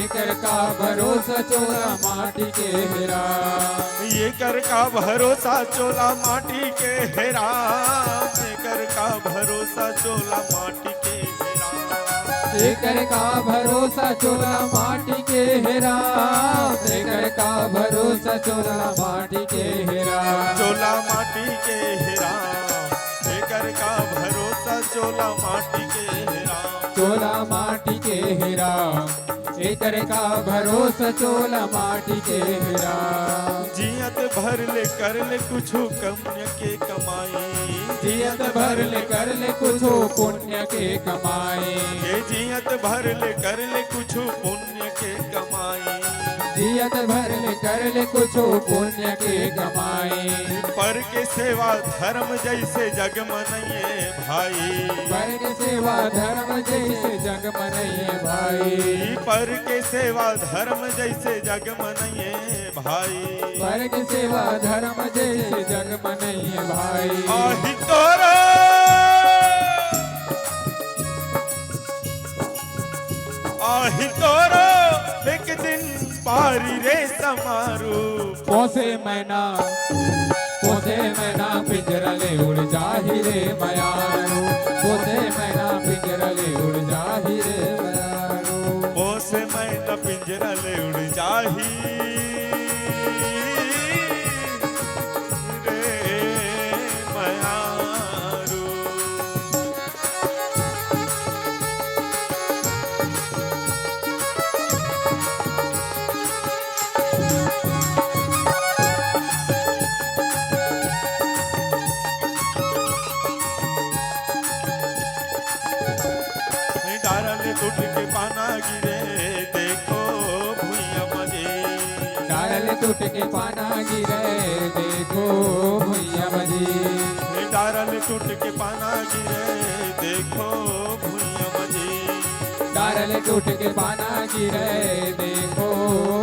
एकर का भरोसा, चोला माटी के हे राम। एकर का भरोसा, चोला माटी के हे राम। एकर का भरोसा, चोला माटी के हे राम। एकर का भरोसा, चोला माटी के हे राम। एकर का भरोसा, चोला माटी के हे राम। चोला माटी के हे राम। एकर का भरोसा, चोला माटी के हे राम। चोला माटी के हे राम, एकर का भरोसा, चोला माटी के हे राम। जियत भर ले कर ले कुछु पुण्य के कमाई। जियत भर ले कर ले कुछु पुण्य के कमाई। ये जियत भर ले कर ले कुछु पुण्य के कमाई। जत भर ले कर ले कुछो पुण्य के कमाई। पर के सेवा धर्म जइसे जग मनइए भाई। पर के सेवा धर्म जइसे जग मनइए भाई। पर के सेवा धर्म जइसे जग मनइए भाई। पर के सेवा धर्म जइसे जग मनइए भाई। आही तोरा, आही तोरा एक दिन पारी रे समारू। पोसे मैना, पोसे मैना पिंजरा ले उड़ जाही रे मयारू। पोसे मैना पिंजरा ले उड़ जाही रे मयारू। पोसे मैना पिंजरा ले उड़ जाही रे मयारू। डारल टूट के पाना गिरे, देखो भुइया मजे। डारल टूट के पाना गिरे, देखो भुइया मजे। डारल टूट के पाना गिरे, देखो भुइया मजे। डारल टूट के पाना गिरे, देखो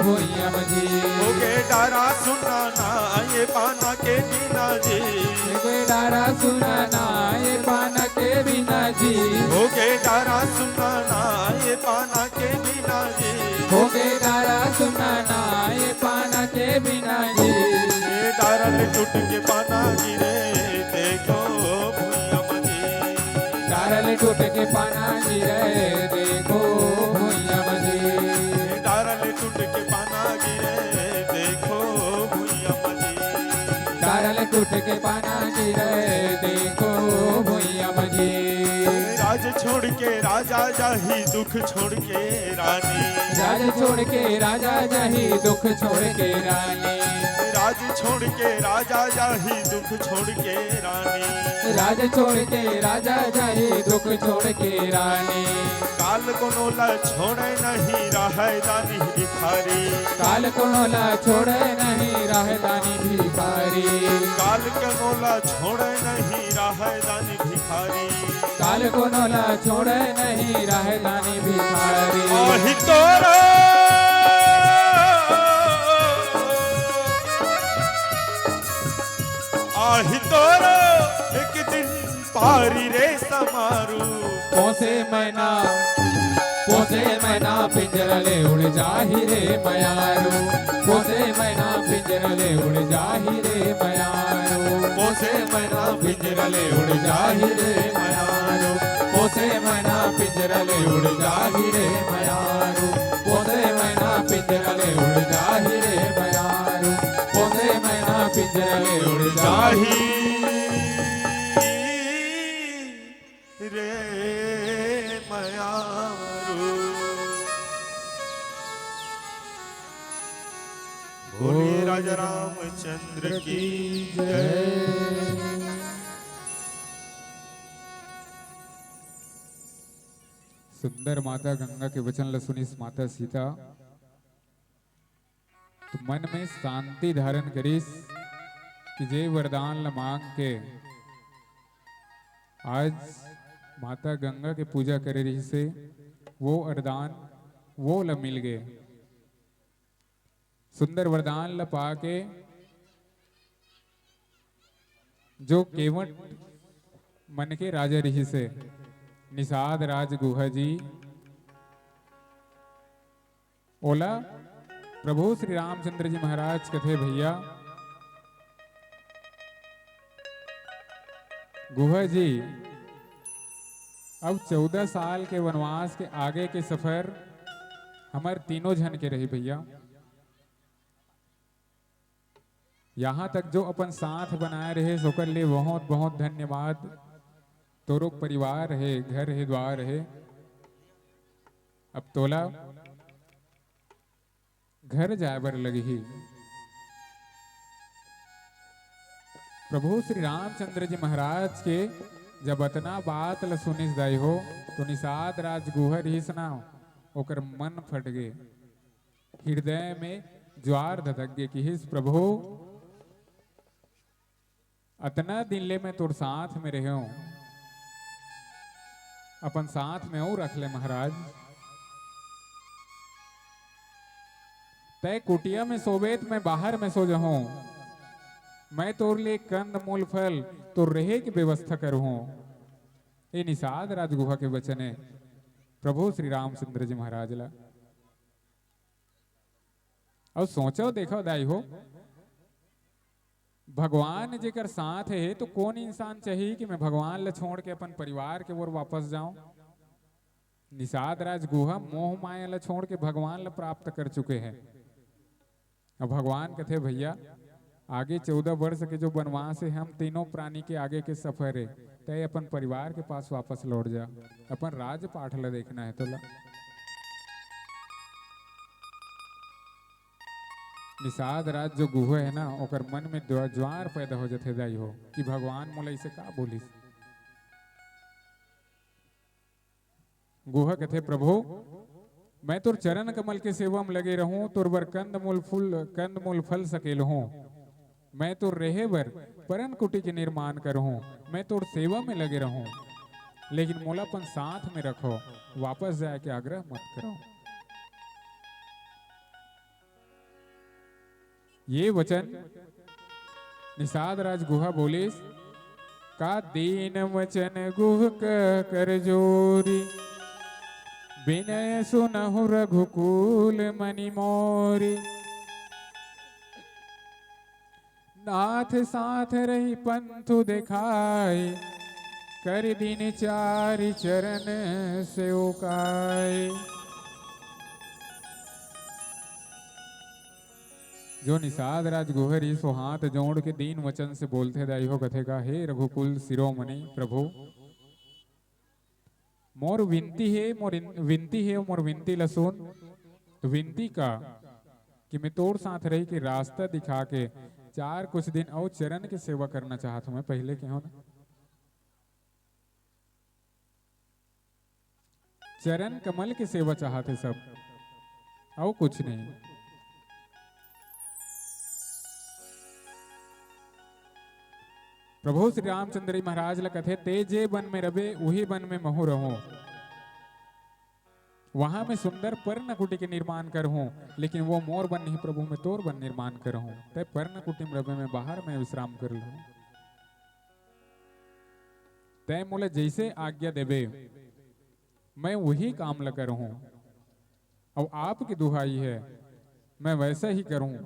भुइया मजे। होगे डारा सुना ना ये पाना के बिना जी। होगे डारा सुना ना ये पाना के बिना जी। होगे डारा सुना ना ये पाना के बिना जी। होगे डारा सुना ना ये पाना के बिना जी। ये डारल टूट के पाना गिरे, देखो भुइया मजे। डारल टूट के पाना गिरे, देखो भुइया मजे। डारल टूट के पाना गिरे, देखो भुइया मजे। डारल टूट के पाना गिरे, देखो भुइया मजे। राज छोड़ के राजा जाही, दुख छोड़ के रानी। राज छोड़ के राजा जाही, दुख छोड़ के रानी। राज छोड़ के राजा जाही, दुख छोड़ के रानी। राज छोड़ के राजा जाही, दुख छोड़ के रानी। काल कोनो ला छोड़े नहीं रहै दानी भिखारी। काल कोनो ला छोड़े नहीं रहै दानी भिखारी। काल कोनो ला छोड़े नहीं रहै दानी भिखारी। काल कोनो ला छोड़े नहीं रहै दानी भिखारी। आही तोरा, आही तोरा एक दिन पारी रे समारू। पोसे मैना, पोसे मैना पिंजरा ले उड़ जाही रे मयारू। पोसे मैना पिंजरा ले उड़ जाही रे मयारू। पोसे मैना पिंजरा ले उड़ जाही रे मयारू। पोसे मैना पिंजरा ले उड़ जाही रे मयारू। पोसे मैना पिंजरा ले उड़ जाही रे मयारू। पोसे मैना पिंजरा ले उड़ जाही रे मयारू। बोलिए राजा रामचंद्र की जय। सुंदर माता गंगा के वचन ल सुनिस माता सीता, तो मन में शांति धारण करिस कि जे वरदान ल मांग के आज माता गंगा के पूजा करे रहिस हे, वो वरदान वो ल मिल गे। सुंदर वरदान ल पाके जो केवट मन के राजा रहिस हे, निषाद राज गुहा जी, ओला प्रभु श्री रामचंद्र जी महाराज कथे, भैया, गुहा जी, अब चौदह साल के वनवास के आगे के सफर हमर तीनों झन के रही भैया। यहाँ तक जो अपन साथ बनाए रहे, ओकर ले बहुत बहुत धन्यवाद। तोरो परिवार हे, घर हे, द्वार हे, अब तोला घर जाए बर लगही। प्रभु श्री रामचंद्र जी महाराज के जब अतना बात ल सुनिस दाई हो, तो निषाद राज गुहा रिहिस ना, ओकर मन फट गे, हृदय में ज्वार धधक गे, किहिस, "प्रभु, अतना दिन ले मैं तोर साथ में रहेंव, अपन साथ में अउ रख ले महाराज। तैं कुटिया में सोबे त मैं बाहर में सो जहूं। मैं तोर ले कंद मूल फल तोर रहे के व्यवस्था करहूं।" ये निषाद राजगुहा के वचन हे प्रभु श्री रामचंद्र जी महाराज ला। अउ सोचव, देखव दाई हो, भगवान जेकर साथ हे तो कोन इंसान चाही कि मैं भगवान ला छोड़ के अपन परिवार के ओर वापस जाऊं? निषाद राजगुहा मोह माया ला छोड़ के भगवान ला प्राप्त कर चुके हे। अब भगवान कथे, "भैया, आगे चौदह वर्ष के जो वनवास हे, हम तीनों प्राणी के आगे के सफर हे, तैं अपन परिवार के पास वापस लौट जा, अपन राजपाट ला देखना हे तोला।" निषाद राज जो गुहा हे ना, ओकर मन में द्व-, ज्वार पैदा हो जथे दाई हो कि भगवान मोला इसे का बोलिस। गुहा कथे, "प्रभु, मैं तोर चरण कमल के सेवा में लगे रहूं, तोर बर कंद मूल फूल, कंद मूल फल सकेलहूं। मैं तोर रहे बर परन कुटी के निर्माण करहूं, मैं तोर सेवा में लगे रहूं, लेकिन मोला अपन साथ में रखो, वापस जाए के आग्रह मत करो।" ये वचन निषाद राज गुहा बोलिस, "का दीन वचन गुह क कर जोरी, बिनय सुनहु रघुकुल मनि मोरी। नाथ साथ रही पंथु देखाय, कर दीन चारि चरण सेवकाय।" जो निषाद राज गुहा रिहिस, वो हाथ जोड़ के दीन वचन से बोलथे दाई हो, कथे का, "हे रघुकुल शिरोमणि प्रभु, मोर विनती हे, मोर इन-, विनती हे, मोर विनती ल सुन।" तो विनती का कि मैं तोर साथ रही के रास्ता दिखा के चार कुछ दिन अउ चरण के सेवा करना चाहत हूं मैं, पहले के हो ना। चरण कमल के सेवा चाहत हे सब, अउ कुछ नहीं। प्रभु श्री रामचंद्र जी महाराज ल कथे, "ते जे बन में रबे, उही बन में महू रहूं। वहां में सुंदर पर्णकुटी के निर्माण करहूं, लेकिन वो मोर बन नहीं प्रभु, मैं तोर बन निर्माण करहूं। तैं पर्णकुटी में रबे, मैं बाहर में विश्राम कर लूं। तैं मोला जैसे आज्ञा देबे, मैं वही काम ल करहूं। अब आपकी दुहाई है, मैं वैसा ही करूं।"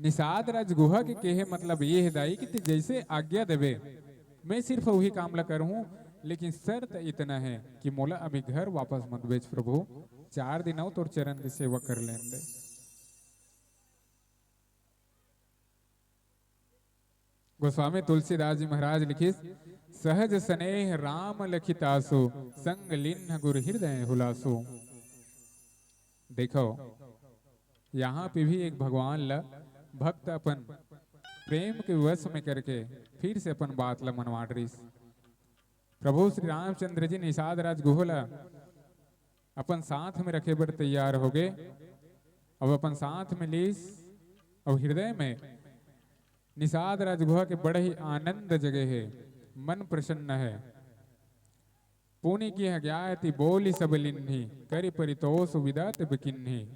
निषाद राज गुहा के कहे मतलब ये है दाई कि ते जैसे आज्ञा देबे, मैं सिर्फ वही काम ल करहूं, लेकिन शर्त इतना है कि मोला अभी घर वापस मत भेज प्रभु, चार दिन अउ तोर चरण की सेवा कर लेन दे। गोस्वामी तुलसीदास जी महाराज लिखिस, "सहज स्नेह राम लखितासु, संग लिन्ह गुर हृदय हुलासु।" देखो, यहाँ पे भी एक भगवान ला भक्त अपन प्रेम के वश में करके फिर से अपन बात ला मनवा डरिस। प्रभु श्री रामचंद्र जी निषाद राज गुहा ला अपन साथ में रखे बर तैयार हो गए। अब अपन साथ में लीस, अब हृदय में निषाद राज गुहा के बड़े ही आनंद जगे हे, मन प्रसन्न है। पुनि किह ग्याय ति बोलि सब लिन्ही, करि परितोष विदा तिब किन्ही।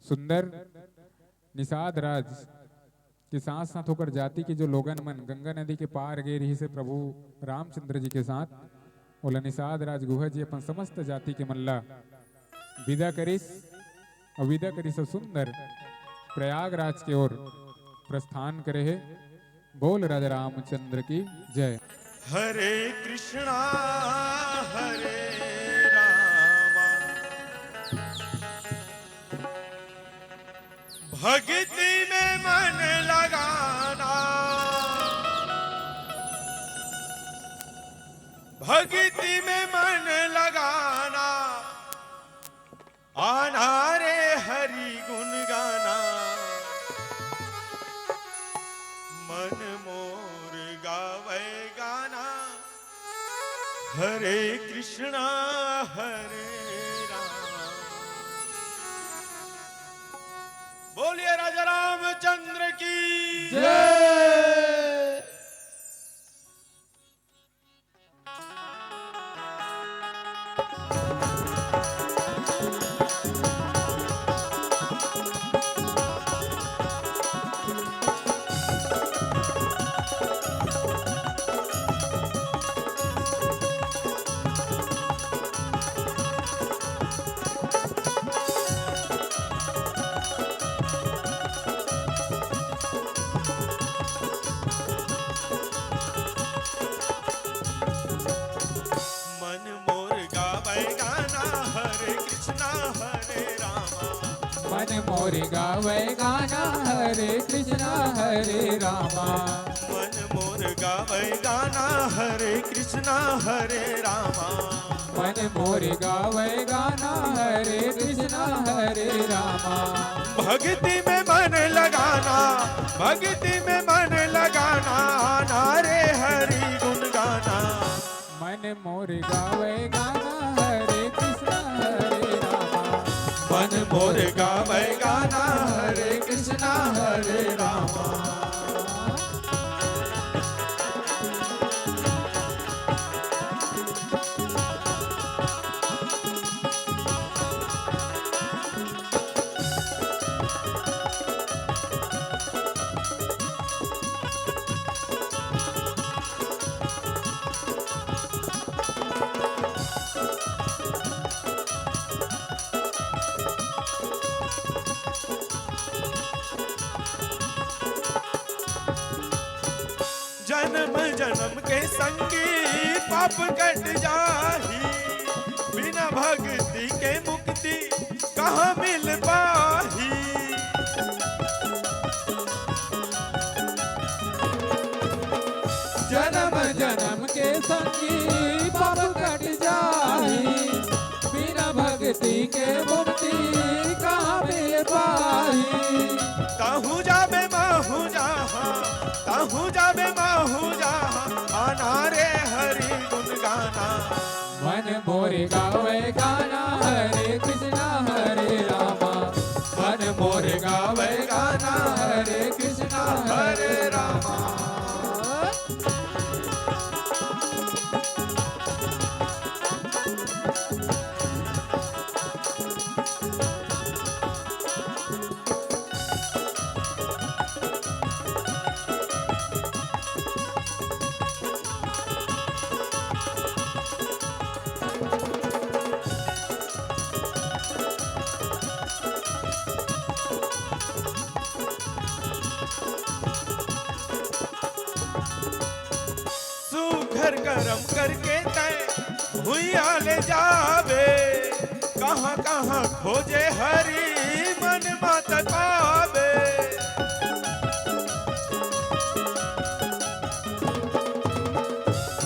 सुंदर निषाद राज के साथ साथ ओकर जाति के जो लोगन मन गंगा नदी के पार गे रहिस हे प्रभु रामचंद्र जी के साथ, ओला निषाद राज गुहा जी अपन समस्त जाति के मन ला विदा करिस। अउ विदा करिस अउ सुंदर प्रयागराज के ओर प्रस्थान करे हे। बोल राजा रामचंद्र की जय। हरे कृष्णा हरे रामा भक्ति में मन लगाना, भक्ति में मन लगाना, आना रे हरि गुण गाना, मन मोर गावे गाना। हरे कृष्णा हरे राम। बोल बोलिए राजा रामचंद्र की जय। मन मोर गावै गाना हरे कृष्णा हरे रामा। मन मोर गावै गाना हरे कृष्णा हरे रामा। मन मोर गावै गाना हरे कृष्णा हरे रामा। मन मोर गावै गाना हरे कृष्णा हरे रामा। भक्ति में मन लगाना, भक्ति में मन लगाना, आना रे हरि गुण गाना। मन मोर गावै गाना हरे कृष्णा हरे रामा। मन मोर गावै गाना हरे कृष्णा हरे रामा। जन्म जन्म के संगी पाप कट जाही, बिना भक्ति के मुक्ति कहाँ मिल पाही। जन्म जन्म के संगी पाप कट जाही, बिना भक्ति के मुक्ति कहाँ मिल पाही। तहूँ जाबे महूँ जाहाँ, तहूँ जाबे महूँ जाहाँ, आना रे हरि गुण गाना। मन मोर गावै गाना हरे कृष्णा हरे रामा। मन मोर गावै गाना हरे कृष्णा हरे रामा। सुघर करम करके तैं भुइयाँ ले जाबे, कहाँ कहाँ खोजे हरि मन मत पाबे।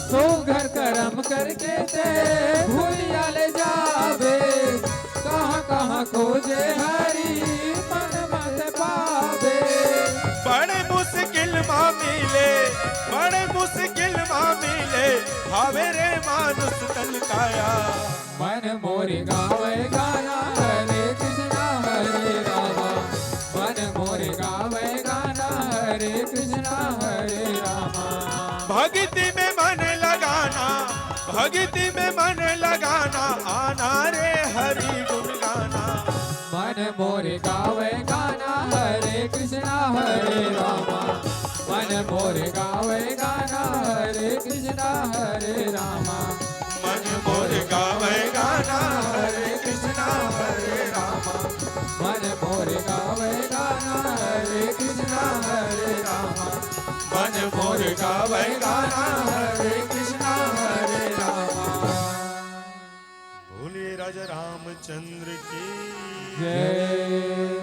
सुघर करम करके तैं भुइयाँ ले जाबे, कहाँ कहाँ खोजे हरि मन मत पाबे। बड़े मुश्किल मा मिले, बड़े मुश्किल मा मिले, हावे रे मानुष तन काया। मन मोर गावै गाना हरे कृष्णा हरे रामा। मन मोर गावै गाना हरे कृष्णा हरे रामा। भक्ति में मन लगाना, भक्ति में मन लगाना, आना रे हरि गुण गाना। मन मोर गावै गाना हरे कृष्णा हरे रामा। मन मोर गावै गाना हरे कृष्णा हरे रामा। मन मोर गावै गाना हरे कृष्णा हरे रामा। मन मोर गावै गाना हरे कृष्णा हरे रामा। मन मोर गावै गाना हरे कृष्णा हरे रामा। बोलिए राजा रामचंद्र की जय।